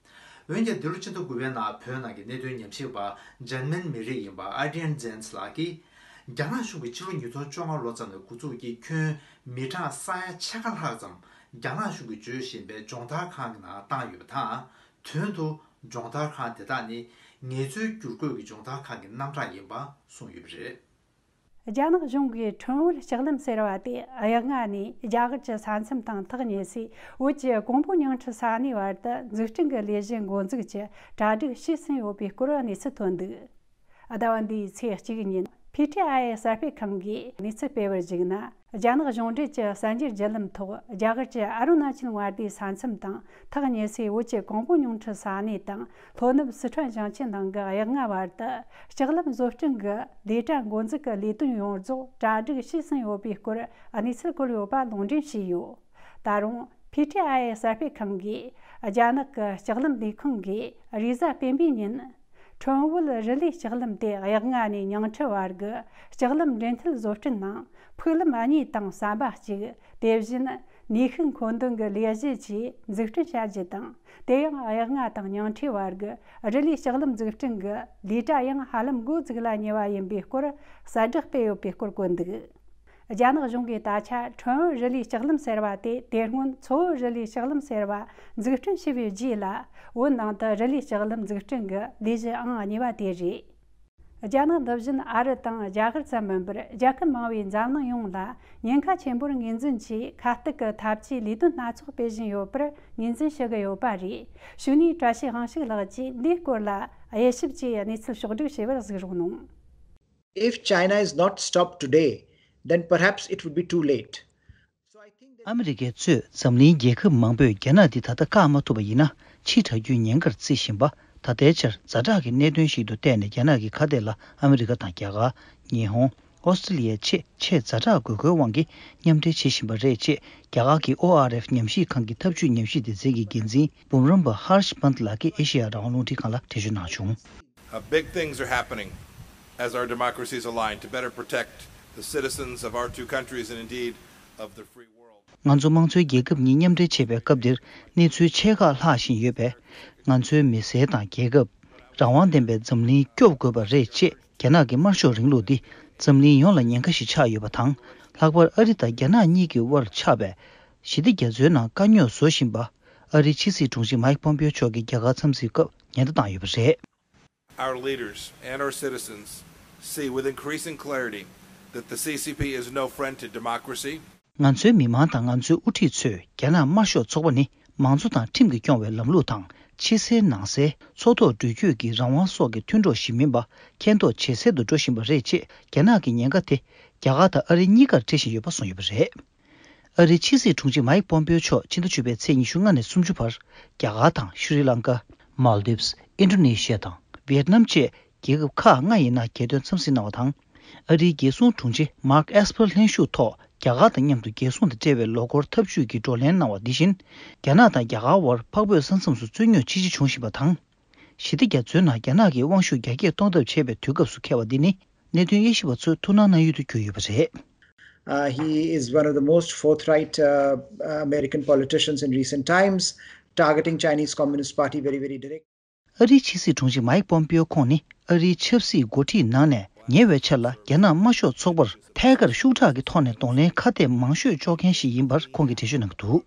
འོན་ཀྱང་། འདི་ལོ་ཕྱི་ཟླ་དགུ་པའི་ནང་བོད་ནང་གི་གནད་དོན་ཉམས་ཞིབ་པ་འཇར་མན་མི་རིགས་ཡིན་པ་ཨ་ཏྲིན་ཛེན་སི་ལགས་ཀྱིས། རྒྱ་ནག་གཞུང་གིས་ཕྱི་ལོ་ཉིས་སྟོང་བཅོ་ལྔ་ལོ་ཙམ་ནས་འགོ་འཛུགས་ཀྱིས་ཁྱོན་མི་གྲངས་ས་ཡ་ཕྱེད་ཀ་ལྷག་ཙམ་རྒྱ་ནག་གཞུང་གིས་བརྗོད་བཞིན་པའི་སྦྱོང་བརྡར་ཁང་གི་ནང་བཏང་ཡོད་པ་དང་། དོན་དུ་སྦྱོང་བརྡར་ཁང་དེ་དག་ནི་ངལ་རྩོལ་བསྒྱུར་བཀོད་ཀྱི་སྦྱོང་བརྡར་ཁང་གི་རྣམ་གྲངས་ཡིན་པ་གསུངས་ཡོད་པ་རེད། རྒྱ་ནག་གཞུང་གིས་ཁྲོན་བུད་ལྕགས་ལམ་ཟེར་བ་དེ་གཡག་རྔ་ནས་རྒྱ་གར་གྱི་ས་མཚམས་དང་ཐག་ཉེ་སའི་བོད་ཀྱི་ཀོང་པོ་ཉིང་ཁྲི་ས་གནས་བར་དུ་འཛུགས་སྐྲུན་གྱི་ལས་གཞི་འགོ་འཛུགས་ཀྱི་གྲ་སྒྲིག་བྱས་ཟིན་ཡོད་པའི་སྐོར་གནས་ཚུལ་ཐོན་འདུག་ཟླ་བ་འདིའི་ཚེས་གཅིག་ཉིན་ཕི་ཊི་ཨའི་གསར་སྤེལ་ཁང་གིས་གནས་ཚུལ་སྤེལ་བར་གཞིགས་ན། རྒྱ་ནག་གཞུང་འབྲེལ་གྱི་གསར་འགྱུར་བརྒྱུད་ལམ་ཐོག་རྒྱ་གར་གྱི་ཨ་རུ་ན་ཅལ་མངའ་སྡེའི་ས་མཚམས་དང་ཐག་ཉེ་སའི་བོད་ཀྱི་ཀོང་པོ་ཉིང་ཁྲི་ས་གནས་དང་ལྷོ་ནུབ་སི་ཁྲོན་ཞིང་ཆེན་ནང་གི་གཡག་རྔ་བར་དུ་ལྕགས་ལམ་བཟོ་སྐྲུན་གྱི་ལས་གྲྭ་འགོ་འཛུགས་ཀྱི་ལས་དོན་ཡོངས་རྫོགས་གྲ་སྒྲིག་བྱས་ཟིན་ཡོད་པའི་སྐོར་གནས་ཚུལ་བཀོད་ཡོད་པ་ལུང་འདྲེན་བྱས་ཡོད། ད་རུང་ཕི་ཊི་ཨའི་གསར་སྤེལ་ཁང་གིས་རྒྱ་ནག་གི་ལྕགས་ལམ་ལས་ཁུངས་ཀྱིས་རེས་གཟའ་སྤེན་པའི་ཉིན། ཁྲོན་བུད་རི་ལི་ལྕགས་ལམ་དེ་གཡག་རྔ་ནས་ཉིང་ཁྲི་བར་གྱི་ལྕགས་ལམ་འབྲེལ་མཐུད་བཟོ་སྐྲུན་ནང་ཕུག་ལམ་གཉིས་དང་ཟམ་པ་གཅིག་དེ་བཞིན་ནུས་ཤུགས་མཁོ་འདོན་གྱི་ལས་གཞི་བཅས་འཛུགས་སྐྲུན་བྱ་རྒྱུ་དང་། དེ་ཡང་གཡག་རྔ་དང་ཉིང་ཁྲི་བར་གྱི་རི་ལིའི་ལྕགས་ལམ་འཛུགས་སྐྲུན་གྱི་ལས་གྲྭ་ཡང་ཧ་ལམ་འགོ་འཛུགས་ལ་ཉེ་བ་ཡིན་པའི་སྐོར་གསལ་བསྒྲགས་སྤེལ་ཡོད་པའི་སྐོར་བཀོད་འདུག་རྒྱ་ནག་གཞུང་གིས་ད་ཆ་ཁྲོན་བུད་རི་ལིའི་ལྕགས་ལམ་ཟེར་བ་དེ་དེ་སྔོན་མཚོ་བོད་རི་ལིའི་ལྕགས་ལམ་ཟེར་བ་འཛུགས་སྐྲུན་བྱས་པའི་རྗེས་ལ། བོད་ནང་དུ་རི་ལིའི་ལྕགས་ལམ་འཛུགས་སྐྲུན་གྱི་ལས་གཞི་ཨང་གཉིས་པ་དེ་རེད། རྒྱ་ནག་འདི་བཞིན་ཨ་རི་དང་རྒྱ་གར་ཙམ་མིན་པར་རྒྱལ་ཁབ་མང་བའི་འཛམ་གླིང་ཡོངས་ལ་ཉེན་ཁ་ཆེན་པོར་ངོས་འཛིན་གྱིས་ཁ་གཏད་ཀྱི་འཐབ་ཇུས་ལས་དོན་སྣ་ཚོགས་སྤེལ་བཞིན་ཡོད་པར་ངོས་འཛིན་ཞུ་གི་ཡོད་པ་རེད། གཞུག་ནས་བཀྲ་ཤིས་དབང་ཕྱུག་ལགས་ཀྱིས་འདིའི་སྐོར་ལ་དབྱེ་ཞིབ་ཀྱིས་གནས་ཚུལ་ཕྱོགས་བསྒྲིགས་བྱས་པར་གཟིགས་རོགས་གནང་། If China is not stopped today, then perhaps it would be too late. ཨ་མི་རི་ཀས་གཙོས་འཛམ་གླིང་རྒྱལ་ཁབ་མང་པོས་རྒྱ་ནག་འདི་ད་ལྟ་བཀག་མ་ཐུབ་པ་ཡིན་ན། ཕྱིས་དྲག་རྒྱུའི་ཉེན་ཁར་བརྩི་བཞིན་པ། ད་ལྟའི་ཆར་ཛ་དྲག་གི་གནད་དོན་ཞིག་ཏུ་བལྟས་ནས་རྒྱ་ནག་གི་ཁ་གཏད་ལ་ཨ་མི་རི་ཀ་དང་རྒྱ་གར། ཉི་ཧོང་། ཨོ་སི་ཀྲི་ལི་ཡའི་ཆེད་ཆེས་ཛ་དྲག་དགོས་མཁོའི་དབང་གིས་མཉམ་འབྲེལ་བྱེད་བཞིན་པ་རེད་ཅེས་རྒྱ་གར་གྱི་ཨོ་ཨར་ཨེཕ་ཉམས་ཞིབ་ཁང་གི་འཐབ་ཇུས་ཉམས་ཞིབ་སྡེ་ཚན་གྱི་འགན་འཛིན་འབུམ་རམས་པ་ཧར་ཤ་པན་ལགས་ཀྱིས་ཨེ་ཤེ་ཡ་རང་དབང་རླུང་འཕྲིན་ཁང་ལ་འགྲེལ་བརྗོད་གནང་བྱུང་། Uh, big things are happening as our democracies align to better protect the citizens of our two countries and indeed of the free world. ང་ཚོ་དམངས་གཙོའི་རྒྱལ་ཁབ་གཉིས་མཉམ་འབྲེལ་བྱེད་པའི་སྐབས་འདིར་གནས་ཚུལ་ཆེ་ཁག་ལྷག་བཞིན་ཡོད་པས། ང་ཚོའི་མི་སེར་དང་རྒྱལ་ཁབ། རང་དབང་ལྡན་པའི་འཛམ་གླིང་སྐྱོབ་དགོས་པ་རེད་ཅེས་རྒྱ་ནག་གི་དམར་ཤོག་རིང་ལུགས་འདི་འཛམ་གླིང་ཡོངས་ལ་ཉེན་ཁ་ཞིག་ཆགས་ཡོད་པ་དང་། ལྷག་པར་ཨ་རི་དང་རྒྱ་ནག་གཉིས་ཀྱི་དབར་ཆགས་པའི་ཞི་བདེ་རྒྱ་མཚོའི་ནང་དཀའ་རྙོག་བཟོ་བཞིན་པ། ཨ་རིའི་ཕྱི་སྲིད་དྲུང་ཆེ་མཱིག་པོམ་པེའོ་མཆོག་གིས་རྒྱ་གར་འཚམས་གཟིགས་སྐབས་ཉེན་བརྡ་བཏང་ཡོད་པ་རེད། Our leaders and our citizens see with increasing clarity that the C C P is no friend to democracy. ང་ཚོའི་མི་མང་དང་ང་ཚོའི་དབུ་ཁྲིད་ཚོས་རྒྱ་ནག་དམར་ཤོག་ཚོགས་པ་ནི་མང་གཙོ་དང་ཁྲིམས་ཀྱིས་སྐྱོང་བའི་ལམ་ལུགས་དང་། ཕྱི་གསལ་ནང་གསལ། ཕྱོགས་གཏོགས་འགྲུལ་སྐྱོད་ཀྱི་རང་དབང་སོགས་ཀྱི་མཐུན་གྲོགས་ཤིག་མིན་པ་མཁྱེན་རྟོགས་ཇེ་གསལ་དུ་འགྲོ་བཞིན་པ་རེད་ཅེས། རྒྱ་ནག་གི་ཉེན་ཁ་དེ་རྒྱ་གར་དང་ཨ་རི་གཉིས་ཀར་འཕྲད་བཞིན་ཡོད་པ་གསུངས་ཡོད་པ་རེད། ཨ་རིའི་ཕྱི་སྲིད་དྲུང་ཆེ་མཱིག་པོམ་པེའོ་མཆོག་ཕྱི་ཟླ་བཅུ་པའི་ཚེས་ཉི་ཤུ་ལྔ་ནས་སུམ་ཅུ་བར། རྒྱ་གར་དང་ཤྲི་ལང་ཀ། མཱལ་དིབས། ཨིན་ཌོ་ནེ་ཤི་ཡ་དང་ཝེ་ཏི་ནམ་བཅས་རྒྱལ་ཁབ་ཁག་ལྔ་ཡི་ནང་རྒྱལ་དོན་འཚམས་གཟིགས་གནང་བ་དང་། ཨ་རིའི་རྒྱལ་སྲུང་དྲུང་ཆེ་མཱརྐ་ཨེས་པར་ལྷན་ཞུགས་ཐོག་རྒྱ་གར་དང་མཉམ་དུ་རྒྱལ་སྲུང་དང་འབྲེལ་བའི་ལོ་འཁོར་འཐབ་ཇུས་ཀྱི་བགྲོ་གླེང་གནང་བ་འདི་བཞིན། རྒྱ་ནག་དང་རྒྱ་གར་དབར་འཕགས་བོད་ས་མཚམས་སུ་རྩོད་རྙོག་ཆེ་ཆེ་བྱུང་བཞིན་པ་དང་། ཞི་བདེ་རྒྱ་མཚོའི་ནང་རྒྱ་ནག་གིས་དབང་ཤུགས་རྒྱ་སྐྱེད་གཏོང་ཐབས་བྱས་པའི་དུས་སྐབས་སུ་འཁེལ་བ་འདི་ནི། གནད་དོན་དབྱེ་ཞིབ་པ་ཚོའི་ཐུགས་སྣང་གནང་ཡུལ་དུ་གྱུར་ཡོད་པ་རེད། Uh, he is one of the most forthright uh, uh, American politicians in recent times, targeting Chinese Communist Party very, very direct. ཨ་རིའི་ཕྱི་སྲིད་དྲུང་ཆེ་མཱིག་པོམ་པེའོ་ཁོང་ནི་ཨ་རིའི་ཆབ་སྲིད་འགོ་ཁྲིད་ནང་ནས་ཉེ་བའི་ཆར་ལ་རྒྱ་ནག་དམར་ཤོག་ཚོགས་པར་ཐད་ཀར་ཤུགས་དྲག་གི་ཐོག་ནས་གདོང་ལེན་ཁ་གཏད་མང་ཤོས་གཅོག་མཁན་ཞིག་ཡིན་པར་ཁོང་གིས་འགྲེལ་བརྗོད་གནང་གི་འདུག་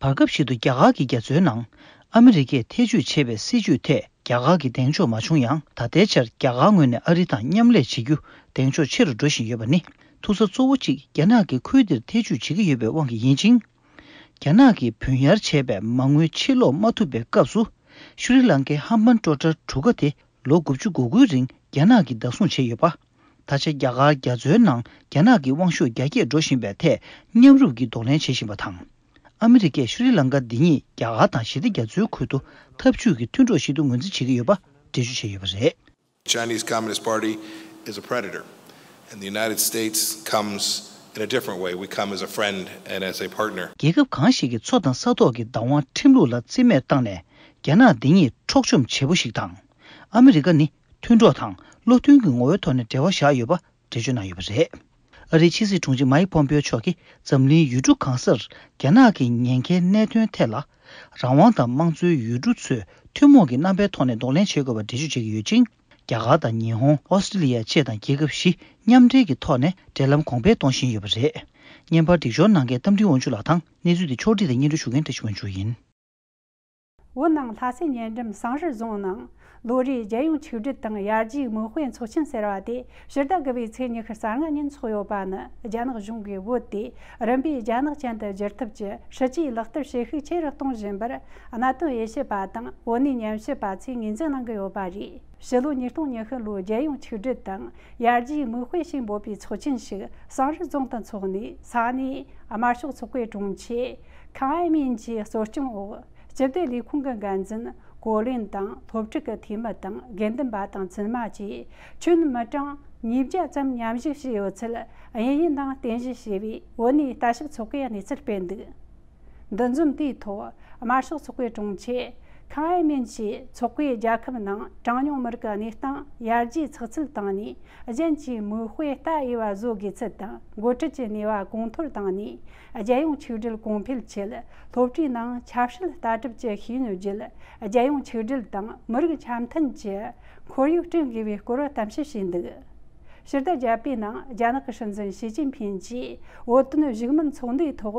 བར་སྐབས་ཤིག་ཏུ་རྒྱ་གར་གྱི་རྒྱ་མཚོའི་ནང་ཨ་མི་རི་ཀས་ཐེ་བྱུས་བྱས་པའི་སྲིད་བྱུས་ཐད་རྒྱ་གར་གྱི་གདེང་འཇོག་མ་བྱུང་ཡང་། ད་ལྟའི་ཆར་རྒྱ་གར་ངོས་ནས་ཨ་རི་དང་མཉམ་ལས་བྱེད་རྒྱུ་གདེང་འཇོག་ཆེ་རུ་འགྲོ་བཞིན་ཡོད་པ་ནི། ཐུག་ས་གཙོ་བོ་གཅིག་རྒྱ་ནག་གིས་ཁུལ་འདིར་ཐེ་བྱུས་བྱེད་ཀྱི་ཡོད་པའི་དབང་གིས་ཡིན་ཅིང་། རྒྱ་ནག་གིས་བུན་གཡར་བྱས་པའི་མ་དངུལ་ཕྱིར་སློག་མ་ཐུབ་པའི་སྐབས་སུ། ཤྲི་ལང་ཀའི་ཧམ་བན་ཊོ་ཊར་གྲུ་ཁ་དེ་ལོ་དགུ་བཅུ་གོ་དགུའི་རིང་རྒྱ་ནག་གིས་བདག་བཟུང་བྱས་ཡོད་པ། ད་ཆ་རྒྱ་གར་རྒྱ་མཚོའི་ནང་རྒྱ་ནག་གི་དབང་ཤུགས་རྒྱ་སྐྱེད་འགྲོ་བཞིན་པའི་ཐད་མཉམ་རུབ་ཀྱིས་གདོང་ལེན་བྱེད་བཞིན་པ་དང་། ཨ་མི་རི་ཀས་ཤྲི་ལང་ཀ་འདི་ཉིད་རྒྱ་གར་དང་ཞི་བདེ་རྒྱ་མཚོའི་ཁུལ་དུ་འཐབ་ཇུས་ཀྱི་མཐུན་གྲོགས་ཤིག་ཏུ་ངོས་འཛིན་བྱེད་ཀྱི་ཡོད་པ་འགྲེལ་བརྗོད་བྱས་ཡོད་པ་རེད། Chinese Communist Party is a predator, and the United States comes in a different way. We come as a friend and as a partner. རྒྱལ་ཁབ་གང་ཞིག་གི་མཚོ་དང་ས་ཐོག་གི་བདག་དབང་ཁྲིམས་ལུགས་ལ་རྩིས་མེད་བཏང་ནས། རྒྱ་ནག་འདི་ཉིད་འཕྲོག་བཅོམ་བྱེད་པོ་ཞིག་དང་། ཨ་མི་རི་ཀ་ནི་མཐུན་གྲོགས་དང་བློ་མཐུན་གྱི་ངོ་བོའི་ཐོག་ནས་འབྲེལ་བ་བཞག་ཡོད་པ་འགྲེལ་བརྗོད་གནང་ཡོད་པ་རེད། ཨ་རིའི་ཕྱི་སྲིད་དྲུང་ཆེ་མཱིག་པོམ་པེའོ་མཆོག་གིས་འཛམ་གླིང་ཡུལ་གྲུ་གང་སར་རྒྱ་ནག་གི་ཉེན་ཁའི་གནད་དོན་ཐད་ལ། རང་དབང་དང་དམངས་གཙོའི་ཡུལ་གྲུ་ཚོས་ཐུན་མོང་གི་རྣམ་པའི་ཐོག་ནས་གདོང་ལེན་བྱེད་དགོས་པ་འགྲེལ་བརྗོད་བྱེད་ཀྱི་ཡོད་ཅིང་། རྒྱ་གར་དང་ཉི་ཧོང་། ཨོ་སི་ཀྲི་ལི་ཡ་བཅས་དང་རྒྱལ་ཁབ་བཞི་མཉམ་འབྲེལ་གྱི་ཐོག་ནས་འབྲེལ་ལམ་གོང་འཕེལ་གཏོང་བཞིན་ཡོད་པ་རེད། བརྙན་པར་སྒྲིག་སྦྱོར་གནང་མཁན་རྟ་མགྲིན་དབང་ཕྱུག་ལགས་དང་། གནས་ཚུལ་དེ་ཕྱོགས་སྒྲིག་དང་སྙན་སྒྲོན་ཞུ་མཁན་བཀྲ་ཤིས་དབང་ཕྱུག་ཡིན། བོད་ནང་ལྷ་སའི་ཉེ་འགྲམ་བསམ་རི་རྫོང་ནང་ལོ་རེའི་རྒྱལ་ཡོངས་ཆིག་སྒྲིལ་དང་ཡར་རྒྱས་མིག་དཔེ་ཚོགས་ཆེན་ཟེར་བ་དེ་ཕྱི་ཟླ་དགུ་པའི་ཚེས་ཉི་ཤུ་རྩ་ལྔ་ཉིན་འཚོགས་ཡོད་པ་ནི། རྒྱ་ནག་གཞུང་གིས་བོད་དེ་རིམ་པས་རྒྱ་ནག་ཅན་དུ་བསྒྱུར་ཐབས་ཀྱི་སྲིད་ཇུས་ལག་བསྟར་བྱེད་ཤུགས་ཆེ་རུ་གཏོང་བཞིན་པར། གནད་དོན་དབྱེ་ཞིབ་པ་དང་བོད་གནས་ཉམས་ཞིབ་པ་ཚོས་ངོས་འཛིན་གནང་གི་ཡོད་པ་རེད། ཕྱི་ལོ་ཉིས་སྟོང་ཉི་ཤུ་ལོའི་རྒྱལ་ཡོངས་ཆིག་སྒྲིལ་དང་ཡར་རྒྱས་མིག་དཔེ་ཞེས་འབོད་པའི་ཚོགས་ཆེན་ཞིག་བསམ་རི་རྫོང་དུ་འཚོགས་ནས། ས་གནས་དམར་ཤོག་ཚོགས་པའི་དྲུང་ཆེ་ཁང་ཨའེ་མིན་གྱིས་གཙོ་སྐྱོང་འོག་སྤྱི་བདེ་ལས་ཁུངས་ཀྱི་འགན་འཛིན་གོ་ལིན་དང་། སློབ་ཕྲུག་གི་འཐུས་མི་དང་། དགེ་འདུན་པ་དང་བཙུན་མ་བཅས་ཁྱོན་མི་གྲངས་ཉིས་བརྒྱ་ཙམ་མཉམ་ཞུགས་བྱས་ཡོད་ཚུལ་དབྱིན་ཡིག་ནང་རྟེན་གཞི་བྱས་པའི་བོད་གནས་ལྟ་ཞིབ་ཚོགས་པས་གནས་ཚུལ་སྤེལ་འདུག་འདུ་འཛོམས་དེའི་ཐོག་དམར་ཤོག་ཚོགས་པའི་དྲུང་ཆེ་ཁང་ཨའེ་མིན་གྱིས་ཚོགས་པས་རྒྱལ་ཁབ་ནང་གྲངས་ཉུང་མི་རིགས་གནས་སྟངས་ཡར་རྒྱས་ཚགས་ཚུད་བཏང་ནས། གཞན་གྱི་མིག་དཔེ་ལྟ་འོས་པ་བཟོ་དགོས་ཚུལ་དང་། འགོ་ཁྲིད་ཀྱི་ནུས་པ་གོང་མཐོར་བཏང་ནས། རྒྱལ་ཡོངས་ཆིག་སྒྲིལ་གོང་འཕེལ་ཆེད། སློབ་གྲྭའི་ནང་ཆབ་སྲིད་ལྟ་གྲུབ་ཀྱི་ཤེས་ཡོན་བརྒྱུད། རྒྱལ་ཡོངས་ཆིག་སྒྲིལ་དང་མི་རིགས་འཆམ་མཐུན་གྱི་ཁོར་ཡུག་བསྐྲུན་དགོས་པའི་སྐོར་གཏམ་བཤད་བྱས་འདུག་ཕྱི་ཟླ་བརྒྱད་པའི་ནང་རྒྱ་ནག་གི་སྲིད་འཛིན་ཞི་ཅིན་ཕིན་གྱིས་བོད་དོན་བཞུགས་མོལ་ཚོགས་འདུའི་ཐོག་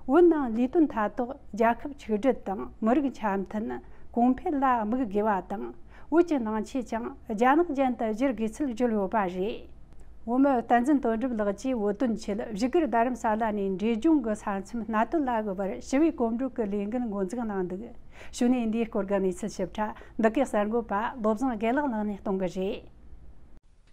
བོད་ནང་ལས་དོན་མཐའ་དག་རྒྱལ་ཁབ་ཆིག་སྒྲིལ་དང་མི་རིགས་འཆམ་མཐུན། གོང་འཕེལ་ལ་དམིགས་དགོས་པ་དང་། བོད་ཀྱི་ནང་ཆོས་ཀྱང་རྒྱ་ནག་ཅན་དུ་བསྒྱུར་དགོས་ཚུལ་བརྗོད་ཡོད་པ་རེད། བོད་མི་བསྟན་འཛིན་དོན་གྲུབ་ལགས་ཀྱིས་བོད་དོན་ཆེད་བཞུགས་སྒར་རྡ་རམ་ས་ལ་ནས་འབྲས་ལྗོངས་ཀྱི་ས་མཚམས་གནད་དོན་ལ་དགོས་པར་ཞི་བའི་གོམ་བགྲོད་ཀྱི་ལས་འགུལ་འགོ་འཛུགས་གནང་འདུག་གཞུག་ནས་འདིའི་སྐོར་གྱི་གནས་ཚུལ་ཞིབ་ཕྲ་འདི་གའི་གསར་འགོད་པ་བློ་བཟང་དགེ་ལེགས་ལགས་ནས་གཏོང་གི་རེད།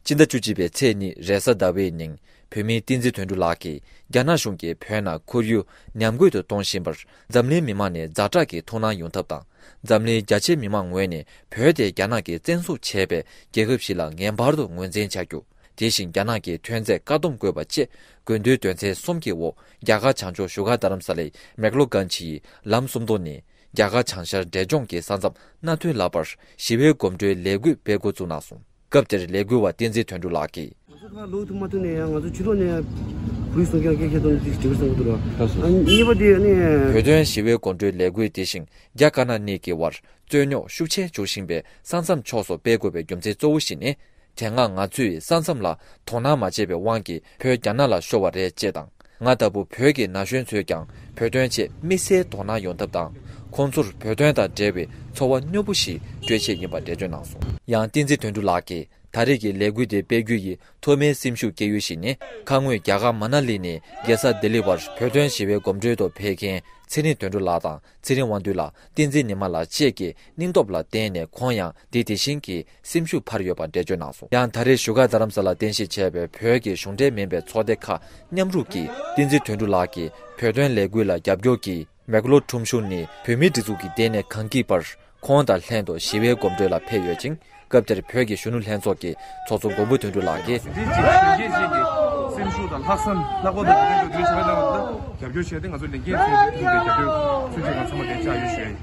སྤྱི་ཟླ་བཅུ་གཅིག་པའི་ཚེས་གཉིས་རེས་གཟའ་ཟླ་བའི་ཉིན་བོད་མི་བསྟན་འཛིན་དོན་གྲུབ་ལགས་ཀྱིས་རྒྱ་ནག་གཞུང་གིས་བོད་ནང་ཁོར་ཡུག་ཉམས་རྒུད་དུ་གཏོང་བཞིན་པར་འཛམ་གླིང་མི་མང་ནས་ཛ་དྲག་གི་ཐུགས་སྣང་ཡོང་ཐབས་དང་། འཛམ་གླིང་རྒྱ་ཆེ་མི་མང་ངོས་ནས་བོད་དེ་རྒྱ་ནག་གིས་བཙན་བཟུང་བྱས་པའི་རྒྱལ་ཁབ་ཞིག་ལ་ངེས་པར་དུ་ངོས་འཛིན་བྱ་རྒྱུ། དེ་བཞིན་རྒྱ་ནག་གི་ཐོན་རྫས་བཀག་སྡོམ་དགོས་པ་བཅས་དགོས་འདུན་དོན་ཚན་གསུམ་གྱི་འོག་རྒྱ་གར་བྱང་ཕྱོགས་བཞུགས་སྒར་རྡ་རམ་ས་ལའི་མེག་ལོ་གྷན་ཇི་ཡི་ལམ་སུམ་མདོ་ནས་རྒྱ་གར་བྱང་ཤར་འབྲས་ལྗོངས་ཀྱི་ས་མཚམས་མནའ་མཐུན་ལག་པར་ཞི་བའི་གོམ་བགྲོད་ལས་འགུལ་སྤེལ་འགོ་བཙུགས་གནང་སོང་། སྐབས་དེར་ལས་འགུལ་བ་བསྟན་འཛིན་དོན་གྲུབ་ལགས་ཀྱིས། ང་ཚོ་ད་ལོག་ཐུབ་མ་ཐུབ་ནས་ཡང་ང་ཚོ་ཕྱི་ལོགས་ནས་བོད་ཡིག་སྲུང་སྐྱོང་སྐད་ཆ་དང་དེ་དྲི་བ་བསམ་གྱི་འདུག་ར། ལགས་སོ། ཨ་གཉིས་པ་དེ་ནི། བོད་དོན་ཞི་བའི་གོམ་བགྲོད་ལས་འགུལ་དེ་བཞིན་རྒྱ་དཀར་ནག་གཉིས་ཀྱི་དབར་རྩོད་རྙོག་ཤུགས་ཆེ་འབྱུང་བཞིན་པའི་ས་མཚམས་ཕྱོགས་སུ་སྤེལ་དགོས་པའི་རྒྱུ་མཚན་གཙོ་བོ་ཞིག་ནི། དེ་སྔ་ང་ཚོས་ས་མཚམས་ལ་དོ་སྣང་མ་བྱས་པའི་དབང་གིས་བོད་རྒྱ་ནག་ལ་ཤོར་བ་རེད་ཅེས་དང་། ང་ལྟ་བུ་བོད་ཀྱི་ན་གཞོན་ཚོས་ཀྱང་བོད་དོན་ཆེད་དམིགས་བསལ་དོ་སྣང་ཡོང་ཐབས་དང་། ཁོང་ཚོར་བོད་དོན་དང་འབྲེལ་བའི་ཚོར་བ་མྱུར་པོ་ཞིག་སྤྲོད་ཆེད་ཡིན་པ་འགྲེལ་བརྗོད་གནང་སོང་། ཡང་བསྟན་འཛིན་དོན་གྲུབ་ལགས་ཀྱིས། ད་རེས་ཀྱི་ལས་འགུལ་དེ་སྤེལ་རྒྱུ་ཡི་ཐོག་མའི་སེམས་ཤུགས་སྐྱེ་ཡུལ་ཞིག་ནི། ཁ་སྔོན་རྒྱ་གར་མ་ན་ལི་ནས་རྒྱལ་ས་ལྡི་ལི་བར་བོད་དོན་ཞི་བའི་གོམ་བགྲོད་དུ་ཕེབས་མཁན་ཚེ་རིང་དོན་གྲུབ་ལགས་དང་། ཚེ་རིང་དབང་འདུས་ལགས། བསྟན་འཛིན་ཉི་མ་ལགས་བཅས་ཀྱི་སྙིང་སྟོབས་ལ་བརྟེན་ནས། ཁོང་ཡང་དེ་དེ་བཞིན་གྱི་སེམས་ཤུགས་འཕར་ཡོད་པ་འགྲེལ་བརྗོད་གནང་སོང་། ཡང་ད་རེས་བཞུགས་སྒར་རྡ་རམ་ས་ལར་རྟེན་གཞི་བྱས་པའི་བོད་ཀྱི་གཞུང་འབྲེལ་མིན་པའི་ཚོགས་སྡེ་ཁག་མཉམ་རུབ་ཀྱིས། བསྟན་འཛིན་དོན་གྲུབ་ལགས་ཀྱི་བོད་དོན་ལས་འགུལ་ལ་རྒྱབ་སྐྱོར་གྱིས། མེག་ལོར་ཁྲོམ་གཞུང་ནས་བོད་མིའི་སྒྲིག་འཛུགས་ཀྱི་སྡེ་ནས་གང་སྐྱིད་པར་ཁོང་དང་ལྷན་དུ་ཞི་བའི་གོམ་བགྲོད་ལ་ཕེབས་ཡོད་ཅིང་། སྐབས་དེར་བོད་ཀྱི་གཞོན་ནུ་ལྷན་ཚོགས་ཀྱི་ཚོགས་གཙོ་མགོན་པོ་དོན་གྲུབ་ལགས་ཀྱིས། འདི་ཅིག་གཞོན་སྐྱེས་ཅིག་གི་སེམས་ཤུགས་དང་ལྷག་བསམ། ལྷག་པར་དུ་བོད་དོན་རྒྱབ་སྐྱོར་བྱེད་པའི་གནང་བ་དེ་ལ་རྒྱབ་སྐྱོར་བྱས་ཏེ། ང་ཚོ་ལས་འགན་ཚུལ་དེ་ཐུགས་ཀྱི་རྒྱབ་སྐྱོར་ཚུལ་དེ་ང་ཚང་མ་དེ་བཅའ་ཡོད་ཞུ་ཡ་ཡིན།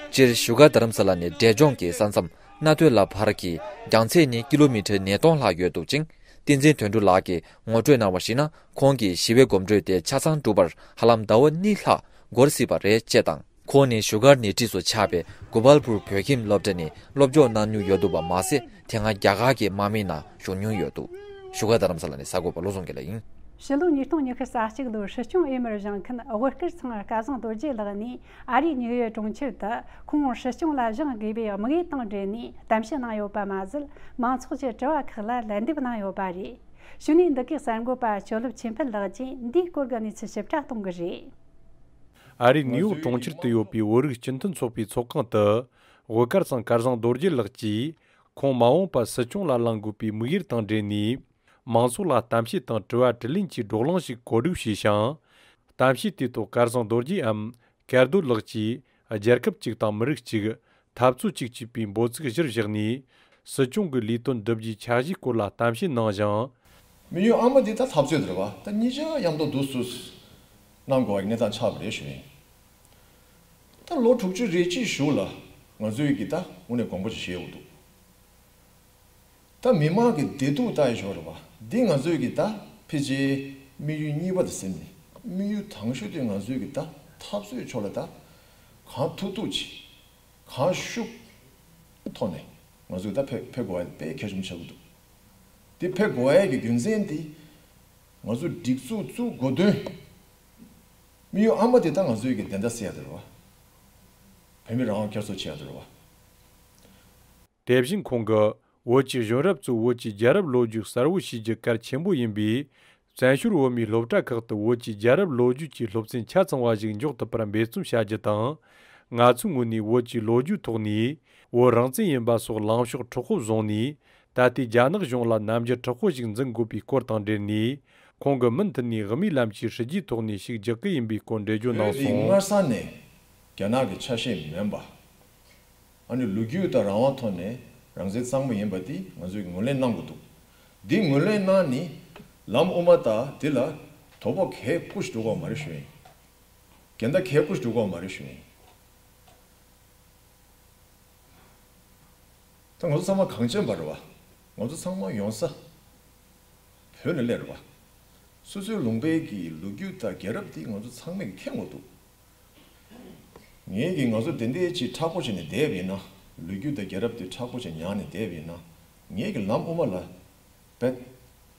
སྤྱིར་བཞུགས་སྒར་རྡ་རམ་ས་ལ་ནས་འབྲས་ལྗོངས་ཀྱི་ས་མཚམས་སྣ་ཐོས་ལ་བར་གྱི་རྒྱང་ཚད་ནི་ཀི་ལོ་མི་ཊར་ཉིས་སྟོང་ལྷག་ཡོད་འདུག་ཅིང་། བསྟན་འཛིན་དོན་གྲུབ་ལགས་ཀྱིས་ངོ་སྤྲོད་གནང་བར་གཞིགས་ན། ཁོང་གི་ཞི་བའི་གོམ་བགྲོད་དེ་ཆ་ཚང་འགྲུབ་པར་ཧ་ལམ་ཟླ་བ་གཉིས་ལྷག་འགོར་སྲིད་པ་རེད་ཅེས་དང་། ཁོང་ནི་བཞུགས་སྒར་ནེ་ཊི་སུ་ཆགས་པའི་གོ་པལ་པུར་བོད་ཁྱིམ་སློབ་གྲྭ་ནས་སློབ་སྦྱོང་གནང་མྱོང་ཡོད་འདུག་པ་མ་ཟད། དེ་སྔ་རྒྱ་གར་གྱི་དམག་མིའི་ནང་ཞུགས་མྱོང་ཡོད་འདུག། བཞུགས་སྒར་རྡ་རམ་ས་ལ་ནས་གསར་འགོད་པ་བློ་བཟང་དགེ་ལེགས་ཡིན། ཕྱི་ལོ་ཉིས་སྟོང་ཉི་ཤུ་རྩ་གཅིག་ལོར་སྲིད་སྐྱོང་འོས་མིར་བཞེངས་མཁན་དབུ་དཀར་ཚང་སྐལ་བཟང་རྡོ་རྗེ་ལགས་ནས་ཨ་རིའི་ནིའུ་ཡོག་གྲོང་ཁྱེར་དུ་ཁོང་སྲིད་སྐྱོང་ལ་བཞེངས་དགོས་པའི་དམིགས་ཡུལ་དང་འབྲེལ་ནས་གཏམ་བཤད་གནང་ཡོད་པ་མ་ཟད། མང་ཚོགས་ཀྱི་དྲི་བ་ཁག་ལ་ལན་འདེབས་གནང་ཡོད་པ་རེད། གཞུག་ནས་འདི་གའི་གསར་འགོད་པ་ཞོ་ལབ་ཆོས་འཕེལ་ལགས་ཀྱིས་འདིའི་སྐོར་གྱི་གནས་ཚུལ་ཞིབ་ཕྲ་གཏོང་གི་རེད། ཨ་རིའི་ནིའུ་ཡོག་གྲོང་ཁྱེར་དུ་ཡོད་པའི་བོད་རིགས་སྤྱི་མཐུན་ཚོགས་པའི་ཚོགས་ཁང་དུ། དབུ་དཀར་ཚང་སྐལ་བཟང་རྡོ་རྗེ་ལགས་ཀྱིས་ཁོང་མ་འོངས་པར་སྲིད་སྐྱོང་ལ་ལངས་དགོས་པའི་དམིགས་ཡུལ་དང་འབྲེལ་ནས། མང་ཚོགས་ལ་གཏམ་བཤད་དང་དྲི་བ་དྲིས་ལན་གྱི་བགྲོ་གླེང་ཞིག་གོ་སྒྲིག་བྱས་ཤིང་། གཏམ་བཤད་དེའི་ཐོག་སྐལ་བཟང་རྡོ་རྗེའམ་སྐལ་རྡོར་ལགས་ཀྱིས། རྒྱལ་ཁབ་གཅིག་དང་མི་རིགས་གཅིག། འཐབ་རྩོད་གཅིག་ཅེས་པའི་འབོད་ཚིག་གཞིར་བཞག་ནས། སྲིད་སྐྱོང་གི་ལས་དོན་བསྒྲུབ་རྒྱུའི་འཆར་གཞིའི་སྐོར་ལ་གཏམ་བཤད་གནང་ཞིང་། དམིགས་ཡུལ་ཨ་མ་འདི་ད་འཐབ་རྩོད་དེ་རེད་བ། ད་གཉིས་ཆ་མཉམ་དུ་འདུག་སུ་གནང་དགོས་པའི་གནས་སྟངས་ཆགས་པ་རེད་ཞུ་ཡིན། ད་ལོ་དྲུག་ཅུ་རེ་གཅིག་གཞུག་ལ་ང་ཚོའི་གི་ད་དངོས་གནས་དགོངས་པ་ཅིག་བཞེས་དགོས་འདུག། ད་མི་མང་གི་བདེ་སྡུག་ལྟ་ཡི་ཞོར་རེད་བ། འདི་ང་ཚོའི་གི་ད་ཕལ་ཆེར་དམིགས་ཡུལ་གཉིས་པ་དེ་ཟིན་ནས། དམིགས་ཡུལ་དང་ཤོས་དེ་ང་ཚོའི་གི་ད་འཐབ་རྩོད་ཕྱོགས་ལ་ད་གང་ཐུབ་ཐུབ་ཅིག། གང་ཤུགས་ཐོག་ནས་ང་ཚོས་ད་ཕེབས་ཕེབས་དགོས་པ་དཔེ་གལ་ཆེན་པོ་ཆགས་ཀྱི་འདུག། དེ་ཕེབས་དགོས་པའི་གི་རྒྱུ་མཚན་དེ། ང་ཚོ་སྒྲིག་འཛུགས་བཙུགས་དགོས་དོན། དམིགས་ཡུལ་ཨ་མ་དེ་ད་ང་ཚོའི་གི་བདེན་མཐའ་གསལ་ཡ་དེ་རེད་བ། བོད་མི་རང་དབང་བསྐྱར་གསོ་བྱེད་ཡ་དེ་རེད་བ། དེ་བཞིན་ཁོང་གིས། བོད་ཀྱི་གཞོན་རབས་ཚོས་བོད་ཀྱི་རྒྱལ་རབས་ལོ་རྒྱུས་གསལ་བོ་ཤེས་རྒྱུ་གལ་ཆེན་པོ་ཡིན་པས། བཙན་བྱོལ་བོད་མིའི་སློབ་གྲྭ་ཁག་ཏུ་བོད་ཀྱི་རྒྱལ་རབས་ལོ་རྒྱུས་ཀྱི་སློབ་ཚན་ཆ་ཚང་བ་ཞིག་མགྱོགས་དུ་པར་འབད་བརྩོན་བྱ་རྒྱུ་དང་། ང་ཚོའི་ངོས་ནས་བོད་ཀྱི་ལོ་རྒྱུས་ཐོག་ནས་བོད་རང་བཙན་ཡིན་པ་སོགས་ལངས་ཕྱོགས་མཁྲེགས་པོ་བཟུང་ནས། ད་ལྟའི་རྒྱ་ནག་གཞུང་ལ་ནམ་རྒྱུན་མཁྲེགས་པོ་ཞིག་འཛིན་དགོས་པའི་སྐོར་དང་འབྲེལ་ནས། ཁོང་གིས་མུ་མཐུད་ནས་དམིགས་ལམ་གྱི་སྲིད་ཇུས་ཐོག་ནས་ཤུགས་རྒྱག་གི་ཡིན་པའི་སྐོར་འགྲེལ་བརྗོད་གནང་སོང་། བོད་འདི་སྔར་ས་ནས་རྒྱ་ནག་གི་ཆ་ཤས་མིན་པ། ཨ་ནི་ལོ་རྒྱུས་དང་རང་དབང་ཐོག་ནས་རང་བཙན་གཙང་མ་ཡིན་པ་འདི་ང་ཚོས་ངོས་ལེན་གནང་དགོས་འདུག། འདི་ངོས་ལེན་གནང་ནི་ལམ་དབུ་མ་དང་འདི་ལ་དོ་ཕོག་གས་ཀུ་ཞིག་འགྲོ་གི་མ་རེད་ཞུ་ཡིན། འགལ་ཟླ་གས་ཀུ་ཞིག་འགྲོ་གི་མ་རེད་ཞུ་ཡིན། ད་ང་ཚོ་ཚང་མ་གངས་ཅན་པ་རེད་བ། ང་ཚོ་ཚང་མ་ཡོང་ས་བོད་ནས་སླེབས་རེད་བ། སོ་སོའི་ལུང་པའི་གི་ལོ་རྒྱུས་དང་རྒྱལ་རབས་འདི་ང་ཚོ་ཚང་མས་གི་མཁྱེན་དགོས་འདུག། ངས་ཀྱིས་ང་ཚོ་དེ་འདྲའི་ཅིག་མཁྲེགས་པོ་བྱས་ནས་བསྡད་པ་ཡིན་ན། ལོ་རྒྱུས་དང་རྒྱལ་རབས་དེ་མཁྲེགས་པོ་བྱས་ཉར་ནས་བསྡད་པ་ཡིན་ན། ངས་ཀྱིས་ལམ་དབུ་མ་ལ་རྦད་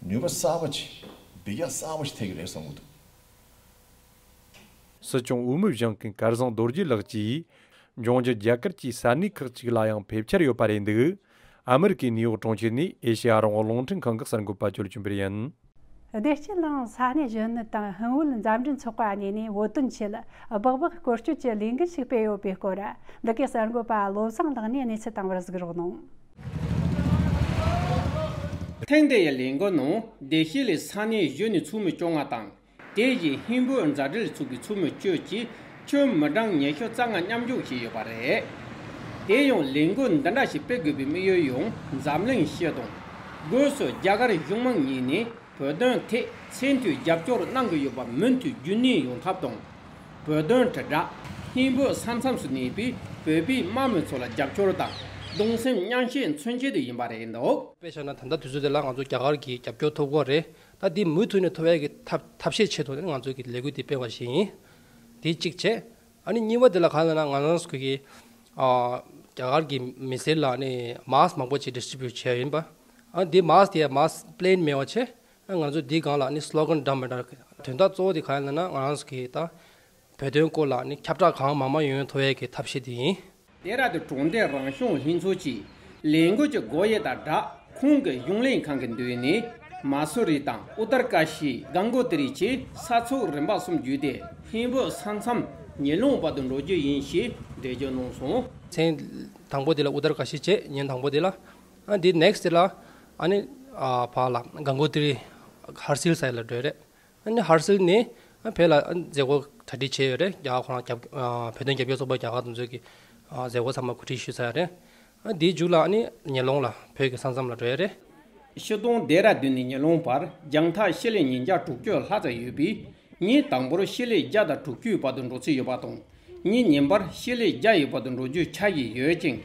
ནུས་པ་གསར་པ་ཅིག་འབུད་རྒྱག་གསར་པ་ཞིག་ཐེབས་ཀྱི་རེད་བསམ་གྱི་འདུག། སྲིད་སྐྱོང་འོས་མི་བཞེངས་མཁན་སྐལ་བཟང་རྡོ་རྗེ་ལགས་ཀྱིས། འབྱུང་འགྱུར་རྒྱ་གར་གྱི་ས་གནས་ཁག་ཅིག་ལ་ཡང་ཕེབས་འཆར་ཡོད་པ་རེད་འདུག། ཨ་མི་རི་ཀའི་ནིའུ་ཡོག་གྲོང་ཁྱེར་ནས་ཨེ་ཤེ་ཡ་རང་དབང་རླུང་འཕྲིན་ཁང་གི་གསར་འགོད་པ་ཅོ་ལི་ཅུན་པེར་ཡིན། བདེ་སྐྱིད་གླིང་ས་གནས་གཞོན་ནུ་དང་ཧིན་བོད་མཛའ་འབྲེལ་ཚོགས་པ་གཉིས་ནས་བོད་དོན་ཆེད་སྦག་སྦག་སྐོར་སྐྱོད་ཀྱི་ལས་འགུལ་ཞིག་སྤེལ་ཡོད་པའི་སྐོར། འདི་གའི་གསར་འགོད་པ་བློ་བཟང་ལགས་ནས་གནས་ཚུལ་བཏང་བར་གཟིགས་རོགས་གནང་། ཐེངས་འདི་ཡི་ལས་འགུལ་ནང་བདེ་སྐྱིད་གླིང་ས་གནས་གཞོན་ནུ་ཚོགས་མི་བཅོ་ལྔ་དང་། དེ་བཞིན་ཧིན་བོད་མཛའ་འབྲེལ་ཚོགས་པའི་ཚོགས་མི་བཅུ་བཅས་ཁྱོན་མི་གྲངས་ཉི་ཤུ་རྩ་ལྔ་མཉམ་ཞུགས་བྱས་ཡོད་པ་རེད། དེ་ཡང་ལས་འགུལ་འདི་འདྲ་ཞིག་སྤེལ་དགོས་པའི་དམིགས་ཡུལ་ཡང་འཛམ་གླིང་སྤྱི་དང་། སྒོས་སུ་རྒྱ་གར་གཞུང་མང་གཉིས་ནས་བོད་དོན་ཐད་ཚད་མཐོའི་རྒྱབ་སྐྱོར་གནང་གི་ཡོད་པ་མུ་མཐུད་རྒྱུན་གནས་ཡོང་ཐབས་དང་། བོད་དོན་དྲིལ་བསྒྲགས། ཧིན་བོད་ས་མཚམས་སུ་གནས་པའི་བོད་པའི་དམངས་མི་ཚོ་ལ་རྒྱབ་སྐྱོར་དང་གདུང་སེམས་མཉམ་སྐྱེད་མཚོན་ཆེད་དུ་ཡིན་པ་རེད་འདུག། དཔེ་བཞག་ན་ད་ལྟ་དུས་ཚོད་འདི་ལ་ང་ཚོ་རྒྱ་གར་གྱི་རྒྱབ་སྐྱོར་ཐོབ་ཀྱི་ཡོད་རེད། ད་འདི་མུ་མཐུད་ནས་ཐོབ་ཡས་ཀྱི་ཐབས་ཐབས་ཤེས་ཆེད་དུ་ནི་ང་ཚོ་གི་ལས་འགུལ་འདི་སྤེལ་བ་ཞིག་ཡིན། འདི་གཅིག་བྱས། ཨ་ནི་གཉིས་པ་འདི་ལ་གང་ལབ་ན་ང་རང་ཚོ་གི་ཨ་རྒྱ་གར་གྱི་མི་སེར་ལ་ནི་མཱསི་མང་པོ་ཅིག་ཌི་སི་ཊི་བྷིའུ་ཊི་བྱས་ཡོད་ཡིན་པ། ཨ་འདི་མཱསི་དེ་ཡང་མཱསི་པི་ལེན་མེད་པ་བྱས། ཨ་ང་ཚོ་འདི་སྒང་ལ་ནི་སི་ལོ་གན་འདྲ་མི་འདྲ་དོན་དག་གཙོ་བོ་དེ་གང་ཡིན་ལབ་ན་ང་རང་ཚོ་གི་ད་བོད་དོན་སྐོར་ལ་ནི་ཁྱབ་བསྒྲགས་གང་མང་མང་ཡོང་ཐུབ་ཡས་ཀྱི་ཐབས་ཤེས་དེ་ཡིན། ལྡེ་ར་ལྡུན་གྲོང་སྡེ་རང་སྐྱོང་ལྷན་ཚོགས་ཀྱིས་ལས་འགུལ་གྱི་སྒོ་དབྱེ་དང་སྦྲགས། ཁོང་གི་གཞུང་ལས་ཁང་གི་མདུན་ནས་མ་སུ་རི་དང་ཨུ་ཏར་ཀ་ཤི། གང་གོ་ཏི་རི་བཅས་ས་ཚིགས་རིམ་པ་གསུམ་བརྒྱུད་དེ་ཧིན་བོད་ས་མཚམས་ཉི་ལོང་བར་དུ་འགྲོ་རྒྱུ་ཡིན་ཞེས་འགྲེལ་བརྗོད་གནང་སོང་། མཚན་དང་པོ་དེ་ལ་ཨུ་ཏར་ཀ་ཤི་བྱས། ཉིན་དང་པོ་དེ་ལ། ཨ་འདི་ནེག་སི་དེ་ལ་ཨ་ནི་ཨ་ཕར་ལ་གང་གོ་ཏི་རི་ཧར་སིལ་ས་ཡ་ལ་འགྲོ་ཡ་རེད། ཨ་ནི་ཧར་སིལ་ནས་ཨ་བོད་ལ་ཨ་མཛད་སྒོ་གྲ་སྒྲིག་བྱས་ཡོད་རེད། རྒྱ་གར་ཁོ་རང་རྒྱབ་ཨ་བོད་དོན་རྒྱབ་སྐྱོར་ཚོགས་པ་རྒྱ་གར་དེ་ཚོས་ཀྱི་ཨ་མཛད་སྒོ་ཚང་མ་གོ་སྒྲིག་ཞུས་ཚར་ཡ་རེད། ཨ་དེའི་མཇུག་ལ་ཨ་ནི་ཉི་ལོང་ལ་བོད་ཀྱི་ས་མཚམས་ལ་འགྲོ་ཡ་རེད། སྤྱིར་བཏང་ལྡེ་ར་ལྡུན་ནས་ཉི་ལོང་བར་རྒྱང་ཐག་ཤེལ་ལེ་ཉིས་བརྒྱ་དྲུག་ཅུ་ལྷག་ཙམ་ཡོད་པས། ཉིན་དང་པོར་ཤེལ་ལེ་བརྒྱ་དང་དྲུག་ཅུ་བར་དུ་འགྲོ་རྩིས་ཡོད་པ་དང་། ཉིན་ཉིན་པར་ཤེལ་ལེ་བརྒྱ་ཡི་བར་དུ་འགྲོ་རྒྱུ་ཆགས་ཀྱི་ཡོད་ཅིང་།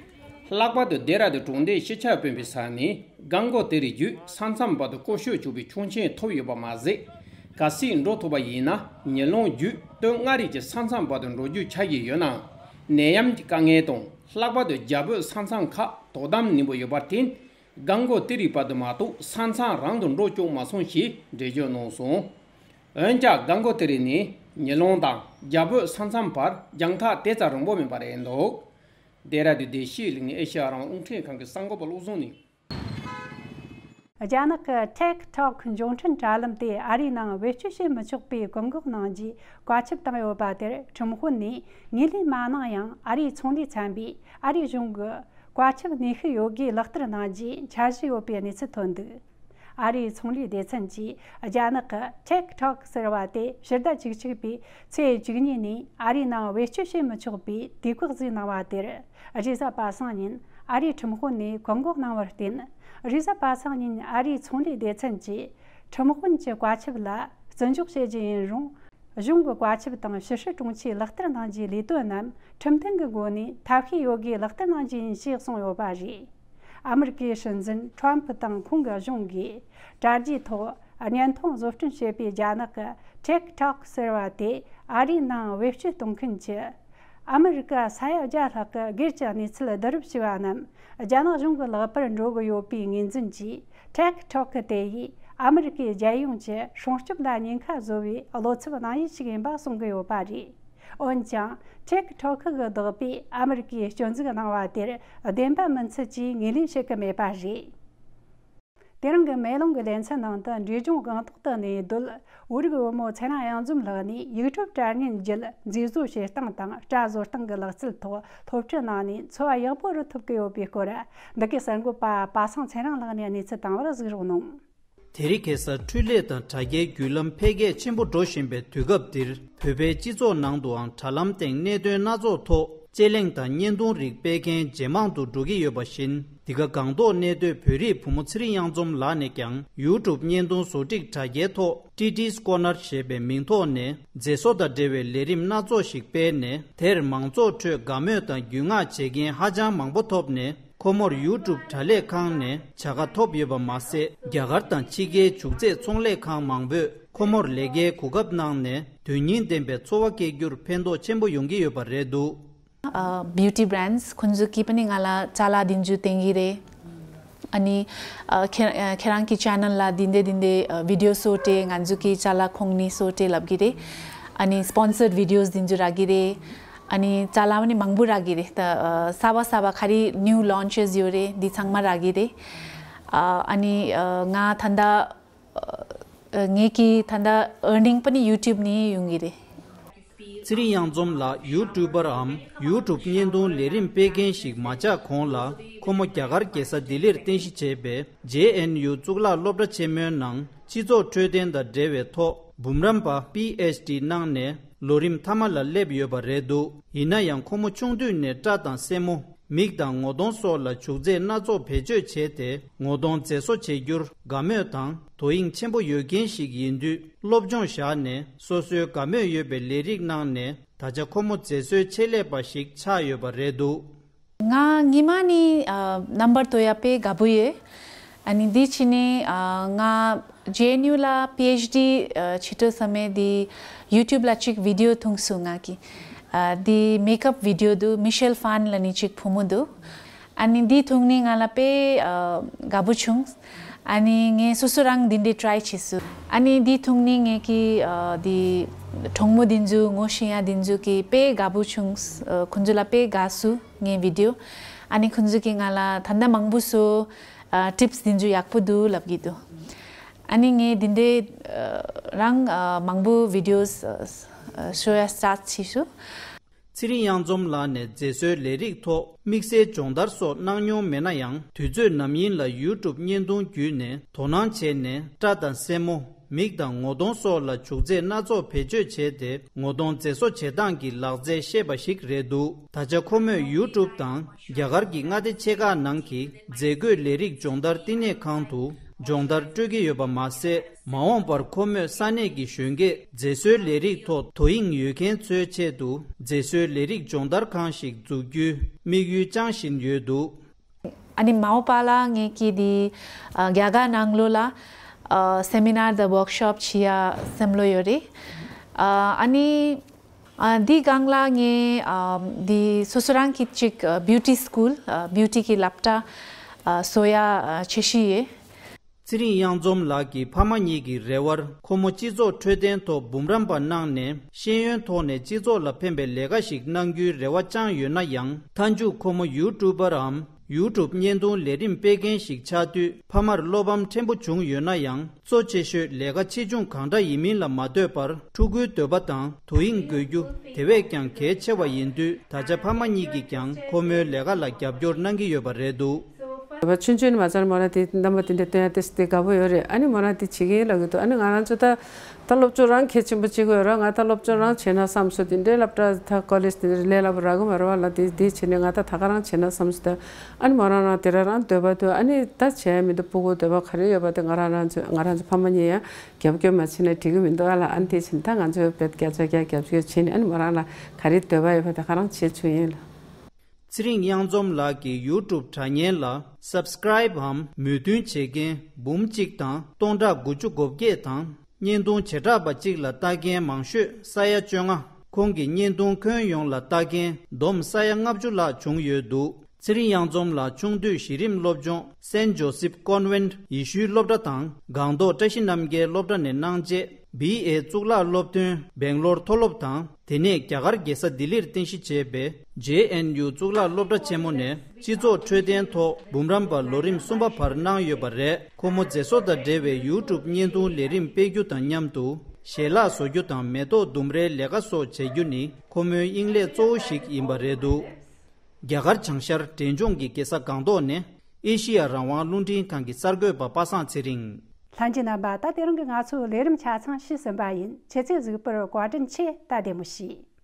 ལྷག་པར་དུ་ལྡེ་ར་ལྡུན་གྲོང་སྡེའི་སྤྱི་ཁྱབ་དཔོན་པོའི་ས་ནས་གང་གོ་ཏི་རི་བརྒྱུད་ས་མཚམས་བར་དུ་ཀོ་ཤོད་ཆོག་པའི་ཆོག་མཆན་ཐོབ་ཡོད་པ་མ་ཟད། གལ་སྲིད་འགྲོ་ཐུབ་པ་ཡིན་ན་ཉི་ལོང་བརྒྱུད་སྟོད་མངའ་རིས་ཀྱི་ས་མཚམས་བར་དུ་འགྲོ་རྒྱུ་ཆགས་ཀྱི་ཡོད་ནའང་། ནད་ཡམས་ཀྱི་དཀའ་ངལ་དང་། ལྷག་པར་དུ་རྒྱ་བོད་ས་མཚམས་ཁག་དོ་དམ་ནུས་པ་ཡོད་པར་བརྟེན། གང་གོ་ཏི་རི་བར་དུ་མ་གཏོགས་ས་མཚམས་རང་དུ་འགྲོ་བཅུག་མ་སོང་ཞེས་འགྲེལ་བརྗོད་གནང་སོང་། འོན་ཀྱང་གང་གོ་ཏི་རི་ནས་ཉི་ལོང་དང་རྒྱ་བོད་ས་མཚམས་བར་རྒྱང་ཐག་དེ་ཙམ་རིང་པོ་མིན་པ་རེད་འདུག་ལྡེ་ར་ལྡུན་བདེ་སྐྱིད་གླིང་ནས་ཨེ་ཤེ་ཡ་རང་དབང་རླུང་འཕྲིན་ཁང་གི་གསར་འགོད་པ་བློ་བཟང་ནས། རྒྱ་ནག་གི་ཊེག་ཊོག་འབྱོར་འཕྲིན་དྲ་ལམ་དེ་ཨ་རིའི་ནང་བེད་སྤྱོད་བྱེད་མི་ཆོག་པའི་བཀག་འགོག་གནང་རྒྱུའི་བཀའ་ཁྱབ་བཏང་ཡོད་པ་དེར་ཁྲིམས་དཔོན་ནས་ངོས་ལེན་མ་གནང་ཡང་། ཨ་རིའི་ཚོང་ལས་ཚན་པས་ཨ་རིའི་གཞུང་གི་བཀའ་ཁྱབ་ནུས་ཤུགས་ཡོད་དགུས་ལག་བསྟར་གནང་རྒྱུའི་འཆར་གཞི་ཡོད་པའི་གནས་ཚུལ་ཐོན་འདུག་ཨ་རིའི་ཚོང་ལས་སྡེ་ཚན་གྱིས་རྒྱ་ནག་གི་ཊེག་ཊོག་ཟེར་བ་དེ་ཕྱི་ཟླ་བཅུ་གཅིག་པའི་ཚེས་བཅུ་གཉིས་ནས་ཨ་རིའི་ནང་བེད་སྤྱོད་བྱེད་མི་ཆོག་པའི་དུས་བཀག་བཟོས་གནང་བ་དེར། རེས་གཟའ་པ་སངས་ཉིན་ཨ་རིའི་ཁྲིམས་དཔོན་ནས་བཀག་འགོག་གནང་བར་བརྟེན། རེས་གཟའ་པ་སངས་ཉིན་ཨ་རིའི་ཚོང་ལས་སྡེ་ཚན་གྱིས་ཁྲིམས་དཔོན་གྱི་བཀའ་ཁྱབ་ལ་བརྩི་འཇོག་བྱེད་རྒྱུ་ཡིན་རུང་། གཞུང་གི་བཀའ་ཁྱབ་དང་ཕྱི་སྲིད་དྲུང་ཆེས་ལག་བསྟར་གནང་རྒྱུའི་ལས་དོན་རྣམས་ཁྲིམས་མཐུན་གྱི་སྒོ་ནས་ཐབས་ཤེས་ཡོད་དགུས་ལག་བསྟར་གནང་རྒྱུ་ཡིན་ཞེས་གསུངས་ཡོད་པ་རེད། ཨ་མི་རི་ཀའི་སྲིད་འཛིན་ཁྲོམ་ཕུ་དང་ཁོང་གི་གཞུང་གིས་དྲ་རྒྱའི་ཐོག་བརྙན་ཐུང་བཟོ་སྐྲུན་བྱེད་པའི་རྒྱ་ནག་གི་ཊེག་ཊོག་ཟེར་བ་དེ་ཨ་རིའི་ནང་བེད་སྤྱོད་གཏོང་མཁན་གྱི་ཨ་མི་རི་ཀ་ས་ཡ་བརྒྱ་ལྷག་གི་སྒེར་གྱི་གནས་ཚུལ་བསྡུ་རུབ་བྱས་པ་རྣམས་རྒྱ་ནག་གཞུང་གི་ལག་པར་འགྲོ་གི་ཡོད་པའི་ངོས་འཛིན་གྱིས། ཊེག་ཊོག་དེ་ཡིས་ཨ་མི་རི་ཀའི་རྒྱལ་ཡོངས་ཀྱི་སྲུང་སྐྱོབ་ལ་ཉེན་ཁ་བཟོ་བའི་བློ་འཚབ་གནང་ཡུལ་ཞིག་ཡིན་པ་གསུང་གི་ཡོད་པ་རེད། འོན་ཀྱང་། ཊེག་ཊོག་གི་བདག་པོས་ཨ་མི་རི་ཀའི་སྐྱོན་འཛུགས་གནང་བ་དེར་བདེན་པ་མིན་ཚུལ་གྱིས་ངོས་ལེན་བྱེད་ཀྱི་མེད་པ་རེད། དེ་རིང་གི་མེ་ལོང་གི་ལེ་ཚན་ནང་དུ་འབྲས་ལྗོངས་སྒང་ཏོག་ཏུ་གནས་སྡོད་བོད་རིགས་བུ་མོ་ཚེ་རིང་གཡང་འཛོམས་ལགས་ནས་ཡིག་སྒྲུབ་དྲ་བརྙན་བརྒྱུད་མཛེས་བཟོ་བྱེད་སྟངས་དང་སྐྲ་བཟོ་སྟངས་ཀྱི་ལག་རྩལ་ཐོག་སློབ་ཁྲིད་གནང་ནས་འཚོ་བ་ཡག་པོ་རོལ་ཐུབ་ཀྱི་ཡོད་པའི་སྐོར། འདི་གའི་གསར་འགོད་པ་པ་སངས་ཚེ་རིང་ལགས་ནས་གནས་ཚུལ་བཏང་བར་གཟིགས་རོགས་གནང་། དེ་རིང་ཁ་སང་འཕྲུལ་ལས་དང་དྲ་རྒྱའི་བརྒྱུད་ལམ་འཕེལ་རྒྱས་ཆེན་པོ་འགྲོ་བཞིན་པའི་དུས་སྐབས་འདིར། བོད་པའི་སྤྱི་ཚོགས་ནང་དུའང་དྲ་ལམ་སྟེང་གནད་དོན་སྣ་ཚོགས་ཐོག་དཔྱད་གླེང་དང་བརྙན་ཐུང་རིགས་སྤེལ་མཁན་ཇེ་མང་དུ་འགྲོ་གི་ཡོད་པ་བཞིན། འདི་ག་སྒང་ཏོག་གནས་སྡོད་བོད་རིགས་བུ་མོ་ཚེ་རིང་གཡང་འཛོམས་ལགས་ནས་ཀྱང་ཡུ་ཊུབ་བརྙན་ཐུང་བཟོ་སྒྲིག་དྲ་རྒྱའི་ཐོག་ཊི་ཊིས་ཀོར་ནར་ཞེས་པའི་མིང་ཐོག་ནས་མཛེས་བཟོ་དང་འབྲེལ་བའི་ལས་རིམ་སྣ་ཚོགས་ཤིག་སྤེལ་ནས། དེར་མང་ཚོགས་ཁྲོད་དགའ་མོས་དང་རྒྱུས་མངའ་བྱེད་མཁན་ཧ་ཅང་མང་པོ་ཐོབ་ནས། ཁོ་མོར་ཡུ་ཊུབ་དྲ་ལས་ཁང་ནས་བྱ་དགའ་ཐོབ་ཡོད་པ་མ་ཟད། རྒྱ་གར་དང་ཕྱི་རྒྱལ་ཕྱུགས་རྫས་ཚོང་ལས་ཁང་མང་པོས་ཁོ་མོར་ལས་ཀའི་གོ་སྐབས་གནང་ནས། དོན་སྙིང་ལྡན་པའི་འཚོ་བ་སྐྱེལ་རྒྱུར་ཕན་ཐོགས་ཆེན་པོ་ཡོང་གི་ཡོད་པ་རེད་འདུག། ཨ། བིའུ་ཊི་བྷི་རེན་ཌི་ཁོང་ཚོ་གིས་པ་ནི་ང་ལ་ཅ་ལག་འདི་ཚོ་སྟོན་གྱི་རེད། ཨ་ནི། ཨ། ཁྱེད་ཨ་ཁྱེད་རང་གི་ཆེ་ནལ་ལ་འདི་འདྲ་འདི་འདྲ་ཨ་བི་ཌི་ཡོ་བཟོ་སྟེ། ང་ཚོ་གི་ཅ་ལག་ཁོང་ནས་བཟོ་སྟེ་ལབ་ཀྱི་རེད། ཨ་ནི་སི་པོན་སར་བི་ཌི་ཡོ་འདི་ཚོ་རག་གི་རེད། ཨ་ནི་ཅ་ལག་པ་ནི་མང་པོ་རག་གི་རེད། ད་ཨ་གསར་པ་གསར་པ་ག་རེ་ནིའུ་ལོན་ཆེས་ཡོད་རེད། འདི་ཚང་མ་རག་གི་རེད། ཨ་ཨ་ནི་ཨ་ང་ད་ལྟ་ཨ་ངེད་ཀྱི་ད་ལྟ་ཨར་ནིང་པ་ནི་ཡུ་ཊུབ་ནས་ཡོང་གི་རེད། ཚེ་རིང་གཡང་འཛོམས་ལགས་ཡུ་ཊུབ་པར་འམ་ཡུ་ཊུབ་བརྙན་ཐུང་ལས་རིམ་སྤེལ་མཁན་ཞིག་མ་ཆགས་གོང་ལ། ཁོ་མོ་རྒྱ་གར་རྒྱལ་ས་ལྡི་ལིར་རྟེན་གཞི་བྱས་པའི་ཇེ་ཨེན་ཡུ་གཙུག་ལག་སློབ་གྲྭ་ཆེན་མོའི་ནང་སྤྱི་ཚོགས་འཕྲོད་བསྟེན་དང་འབྲེལ་བའི་ཐོག་འབུམ་རམས་པ་པི་ཨེཆ་ཌི་གནང་ནས་ལོ་རིམ་མཐའ་མ་ལ་སླེབས་ཡོད་པ་རེད་འདུག། ཡིན་ན་ཡང་ཁོ་མོ་ཆུང་དུས་ནས་སྐྲ་དང་སེན་མོ། མིག་དང་ངོ་གདོང་སོགས་ལ་བྱུག་རྫས་སྣ་ཚོགས་བེད་སྤྱོད་བྱས་ཏེ། ངོ་གདོང་མཛེས་བཟོ་བྱེད་རྒྱུར་དགའ་མོས་དང་དོ་དབྱིངས་ཆེན་པོ་ཡོད་མཁན་ཞིག་ཡིན་དུས། སློབ་སྦྱོང་བཞག་ནས་སོ་སོའི་དགའ་མོས་ཡོད་པའི་ལས་རིགས་གནང་ནས། ད་ཆ་ཁོ་མོ་མཛེས་བཟོའི་ཆེད་ལས་པ་ཞིག་ཆགས་ཡོད་པ་རེད་འདུག། ང་སྔོན་མ་ནས་ཨ་རྣམ་པར་དོ་ཡ་དཔེ་དགའ་པོ་ཡོད། ཨ་ནི་འདི་ཕྱི་ནས་ཨ་ང་ཇེ་ཨེན་ཡུ་ལ་པི་ཨེཆ་ཌི་ཨ་བྱེད་འགྲོ་བསམ་མེད། འདི་ཡུ་ཊུབ་ལ་གཅིག་བི་ཌི་ཡོ་མཐོང་སོང་། ང་གི་ཨ་འདི་མེག་ཨབ་བི་ཌི་ཡོ་འདུག། མི་ཤེལ་ཧྥན་ལབ་ནི་གཅིག་བུ་མོ་འདུག། ཨ་ནི་འདི་མཐོང་ནས་ང་ལ་དཔེ་ཨ་དགའ་པོ་བྱུང་། ཨ་ནི་ངས་སོ་སོ་རང་འདི་འདྲའི་ཊ་རའི་བྱས་སོང་། ཨ་ནི་འདི་མཐོང་ནས་ངས་ཀྱི་ཨ་འདི་གྲོགས་མོ་འདི་ཚོ་ངོ་ཤེས་ཡ་འདི་ཚོ་གིས་དཔེ་དགའ་པོ་བྱུང་། ཨ་ཁོང་ཚོ་ལ་དཔེ་དགའ་སོང་ངའི་བི་ཌི་ཡོ། ཨ་ནི་ཁོང་ཚོ་གིས་ང་ལ་ད་ལྟ་མང་པོ་བཟོ། ཨ་ཊིབ་སི་འདི་ཚོ་ཡག་པོ་འདུག་ལབ་ཀྱི་འདུག་ཨ་ནི་ངས་འདི་འདྲའི་ཨ་རང་ཨ་མང་པོ་བི་ཌི་ཡོ་སི་ཨ་ཤོ་ཡ་སི་ཊར་ཊི་བྱས་སོང་། ཚེ་རིང་གཡང་འཛོམས་ལགས་ནས་མཛེས་བཟོའི་ལས་རིགས་ཐོག་དམིགས་བསལ་སྦྱོང་བརྡར་སོགས་གནང་མྱོང་མེད་ན་ཡང་། དུས་ཚོད་ནམ་ཡིན་ལ་ཡུ་ཊུབ་བརྙན་ཐུང་བརྒྱུད་ནས་དོ་སྣང་བྱས་ནས། སྐྲ་དང་སེན་མོ། མིག་དང་ངོ་གདོང་སོགས་ལ་བྱུག་རྫས་སྣ་ཚོགས་བེད་སྤྱོད་བྱས་ཏེ། ངོ་གདོང་མཛེས་བཟོ་བྱེད་སྟངས་ཀྱི་ལག་རྩལ་ཤེས་པ་ཞིག་རེད་འདུག་ད་ཆ་ཁོ་མོས་ཡུ་ཊུབ་དང་རྒྱ་གར་གྱི་མངའ་སྡེ་ཆེ་ཁག་ནང་གི་མཛེས་བཀོད་ལས་རིགས་སྦྱོང་བརྡར་བསྟི་གནས་ཁང་དུ་སྦྱོང་བརྡར་སྤྲོད་ཀྱི་ཡོད་པ་མ་ཟད། མ་འོངས་པར་ཁོ་མོས་ས་གནས་ཀྱི་གཞོན་སྐྱེས་མཛེས་བཟོའི་ལས་རིགས་ཐོག་དོ་དབྱིངས་ཡོད་མཁན་ཚོའི་ཆེད་དུ་མཛེས་བཟོའི་ལས་རིགས་སྦྱོང་བརྡར་ཁང་ཞིག་འཛུགས་རྒྱུའི་དམིགས་ཡུལ་བཅངས་བཞིན་ཡོད་འདུག་ཨ་ནི་མ་འོངས་པ་ལ་ངས་ཀྱིས་འདི་ཨ་རྒྱ་གར་ནང་ལོགས་ལ་ཨ་སེ་མི་ནར་དང་ཝོག་ཤོབ་བྱེད་ཡ་བསམ་བློ་ཡོད་རེད། ཨ་ཨ་ནི་ཨ་འདི་སྒང་ལ་ངས་ཨ་འདི་སོ་སོ་རང་གིས་ཅིག་ཨ་བིའུ་ཊི་སི་ཀུལ་ཨ་བིའུ་ཊི་གི་སློབ་གྲྭ་ཨ་བཟོ་ཡ་ཨ་འཆར་གཞི་ཡོད། ཚེ་རིང་གཡང་འཛོམས་ལགས་ཀྱི་ཕ་མ་གཉིས་ཀྱི་རེ་བར། ཁོ་མོ་སྤྱི་ཚོགས་འཕྲོད་བསྟེན་ཐོག་འབུམ་རམས་པ་གནང་ནས། ཤེས་ཡོན་ཐོག་ནས་སྤྱི་ཚོགས་ལ་ཕན་པའི་ལས་ཀ་ཞིག་གནང་རྒྱུའི་རེ་བ་བཅངས་ཡོད་ན་ཡང་། མཐའ་མཇུག་ཁོ་མོ་ཡུ་ཊུབ་པར་འམ་ཡུ་ཊུབ་བརྙན་ཐུང་ལས་རིམ་སྤེལ་མཁན་ཞིག་ཆགས་དུས། ཕ་མར་བློ་ཕམ་ཕྲན་བུ་བྱུང་ཡོད་ན་ཡང་། གཙོ་ཆེ་ཤོས་ལས་ཀ་ཆེ་ཆུང་གང་འདྲ་ཡིན་མིན་ལ་མ་ལྟོས་པར། ཕྲུ་གུའི་འདོད་པ་དང་དོ་དབྱིངས་དགོས་རྒྱུ་དེ་བས་ཀྱང་གལ་ཆེ་བ་ཡིན་དུས། ད་ཆ་ཕ་མ་གཉིས་ཀྱིས་ཀྱང་ཁོ་མོའི་ལས་ཀ་ལ་རྒྱབ་སྐྱོར་གནང་གི་ཡོད་པ་རེད་འདུག་འདོད་པ་ཆུང་ཆུང་ནས་མ་ཚར་མོ་རང་དེ་རྣམ་པ་དེ་འདྲ་སྟོན་ཡ་དེ་དེ་དགའ་པོ་ཡོད་རེད། ཨ་ནི་མོ་རང་དེ་བྱེད་ཀྱི་ཡིན་ལབ་ཀྱི་འདུག་ཨ་ནི་ང་རང་ཚོ་ད་ད་སློབ་སྦྱོང་རང་གལ་ཆེན་པོ་བྱེད་དགོས་ར། ང་ད་སློབ་སྦྱོང་རང་བྱས་ན་བསམ་སོང་། དེ་འདྲའི་སློབ་གྲྭ་ད་ཀོ་ལེཇ་དེ་འདྲ་ལས་སླ་པོ་རག་གི་མ་རེད་བ་ལ། དེ་དེ་བྱས་ནས་ང་ད་ད་ག་རང་བྱས་ན་བསམ་སོང་། ད་ཨ་ནི་མོ་རང་རང་དེ་རང་རང་འདོད་པ་འདུག་ཨ་ནི་ད་བྱས་ཡ་མི་འདུག་ཕྲུ་གུ་འདོད་པ་ག་རེ་ཡོད་པ་དེ་ང་རང་རང་ཚོ་ང་རང་ཚོ་ཕ་མ་གཉིས་ཡང་རྒྱབ་སྐྱོར་མ་བྱས་ན་འགྲིག་གི་མི་འདུག་ཨ་ལ། ཨ་ནི་དེ་བྱས་ནས་ད་ང་ཚོས་བེད་རྒྱ་ཆ་རྒྱ་རྒྱབ་སྐྱོར་བྱས་ནས། ཨ་ནི་མོ་རང་ལ་ག་རེ་འདོད་པ་ཡོད་པ་དེ་ག་རང་བྱེད་ཆོག་ཡིན་ལ། ཚེ་རིང་གཡང་འཛོམས་ལགས་ཀྱི་ཡུ་ཊུབ་དྲ་བརྙན་ལ་སབ་སི་ཀི་རའིབ་འམ་མོས་མཐུན་བྱེད་མཁན་འབུམ་གཅིག་དང་སྟོང་ཕྲག་དགུ་བཅུ་གོ་བརྒྱད་དང་། བརྙན་ཐུང་བྱེ་བྲག་པ་གཅིག་ལ་ལྟ་མཁན་མང་ཤོས་ས་ཡ་བཅོ་ལྔ། ཁོང་གི་བརྙན་ཐུང་ཁྱོན་ཡོངས་ལ་ལྟ་མཁན་བསྡོམས་ས་ཡ་ལྔ་བཅུ་ལྷག་བྱུང་ཡོད་འདུག་ཚེ་རིང་གཡང་འཛོམས་ལགས་ཆུང་དུས་གཞི་རིམ་སློབ་སྦྱོང་སེན་ཇོ་སིབ་ཀོན་ཝེན་ཊི་ཡེ་ཤུའི་སློབ་གྲྭ་དང་སྒང་ཏོག་བཀྲ་ཤིས་རྣམ་རྒྱལ་སློབ་གྲྭ་ནས་གནང་རྗེས། བི་ཨེ་གཙུག་ལག་སློབ་ཐོན་སྦེང་ལོར་མཐོ་སློབ་དང་། དེ་ནས་རྒྱ་གར་རྒྱལ་ས་ལྡི་ལིར་རྟེན་གཞི་བྱས་པའི་ཇེ་ཨེན་ཡུ་གཙུག་ལག་སློབ་གྲྭ་ཆེན་མོ་ནས་སྤྱི་ཚོགས་འཕྲོད་བསྟེན་ཐོག་འབུམ་རམས་པ་ལོ་རིམ་གསུམ་པ་བར་གནང་ཡོད་པ་རེད། ཁོ་མོ་མཛེས་བཟོ་དང་འབྲེལ་བའི་ཡུ་ཊུབ་བརྙན་ཐུང་ལས་རིམ་སྤེལ་རྒྱུ་དང་མཉམ་དུ། ཞལ་ལག་བཟོ་རྒྱུ་དང་མེ་ཏོག་ལྡུམ་རའི་ལས་ཀ་སོགས་བྱེད་རྒྱུ་ནི་ཁོ་མོའི་དབྱིངས་ལས་གཙོ་བོ་ཞིག་ཡིན་པ་རེད་འདུག་རྒྱ་གར་བྱང་ཤར་འབྲས་ལྗོངས་ཀྱི་རྒྱལ་ས་སྒང་ཏོག་ནས་ཨེ་ཤི་ཡ་རང་དབང་རླུང་འཕྲིན་ཁང་གི་གསར་འགོད་པ་པ་སངས་ཚེ་རིང་། ལྷན་རྒྱས་རྣམ་པ། ད་དེ་རིང་གི་ང་ཚོའི་ལས་རིམ་ཆ་ཚང་ཞུས་ཟིན་པ་ཡིན། ཁྱེད་ཚོས་གཟིགས་པར་བཀའ་དྲིན་ཆེ། ད་བདེ་མོ་བྱོས།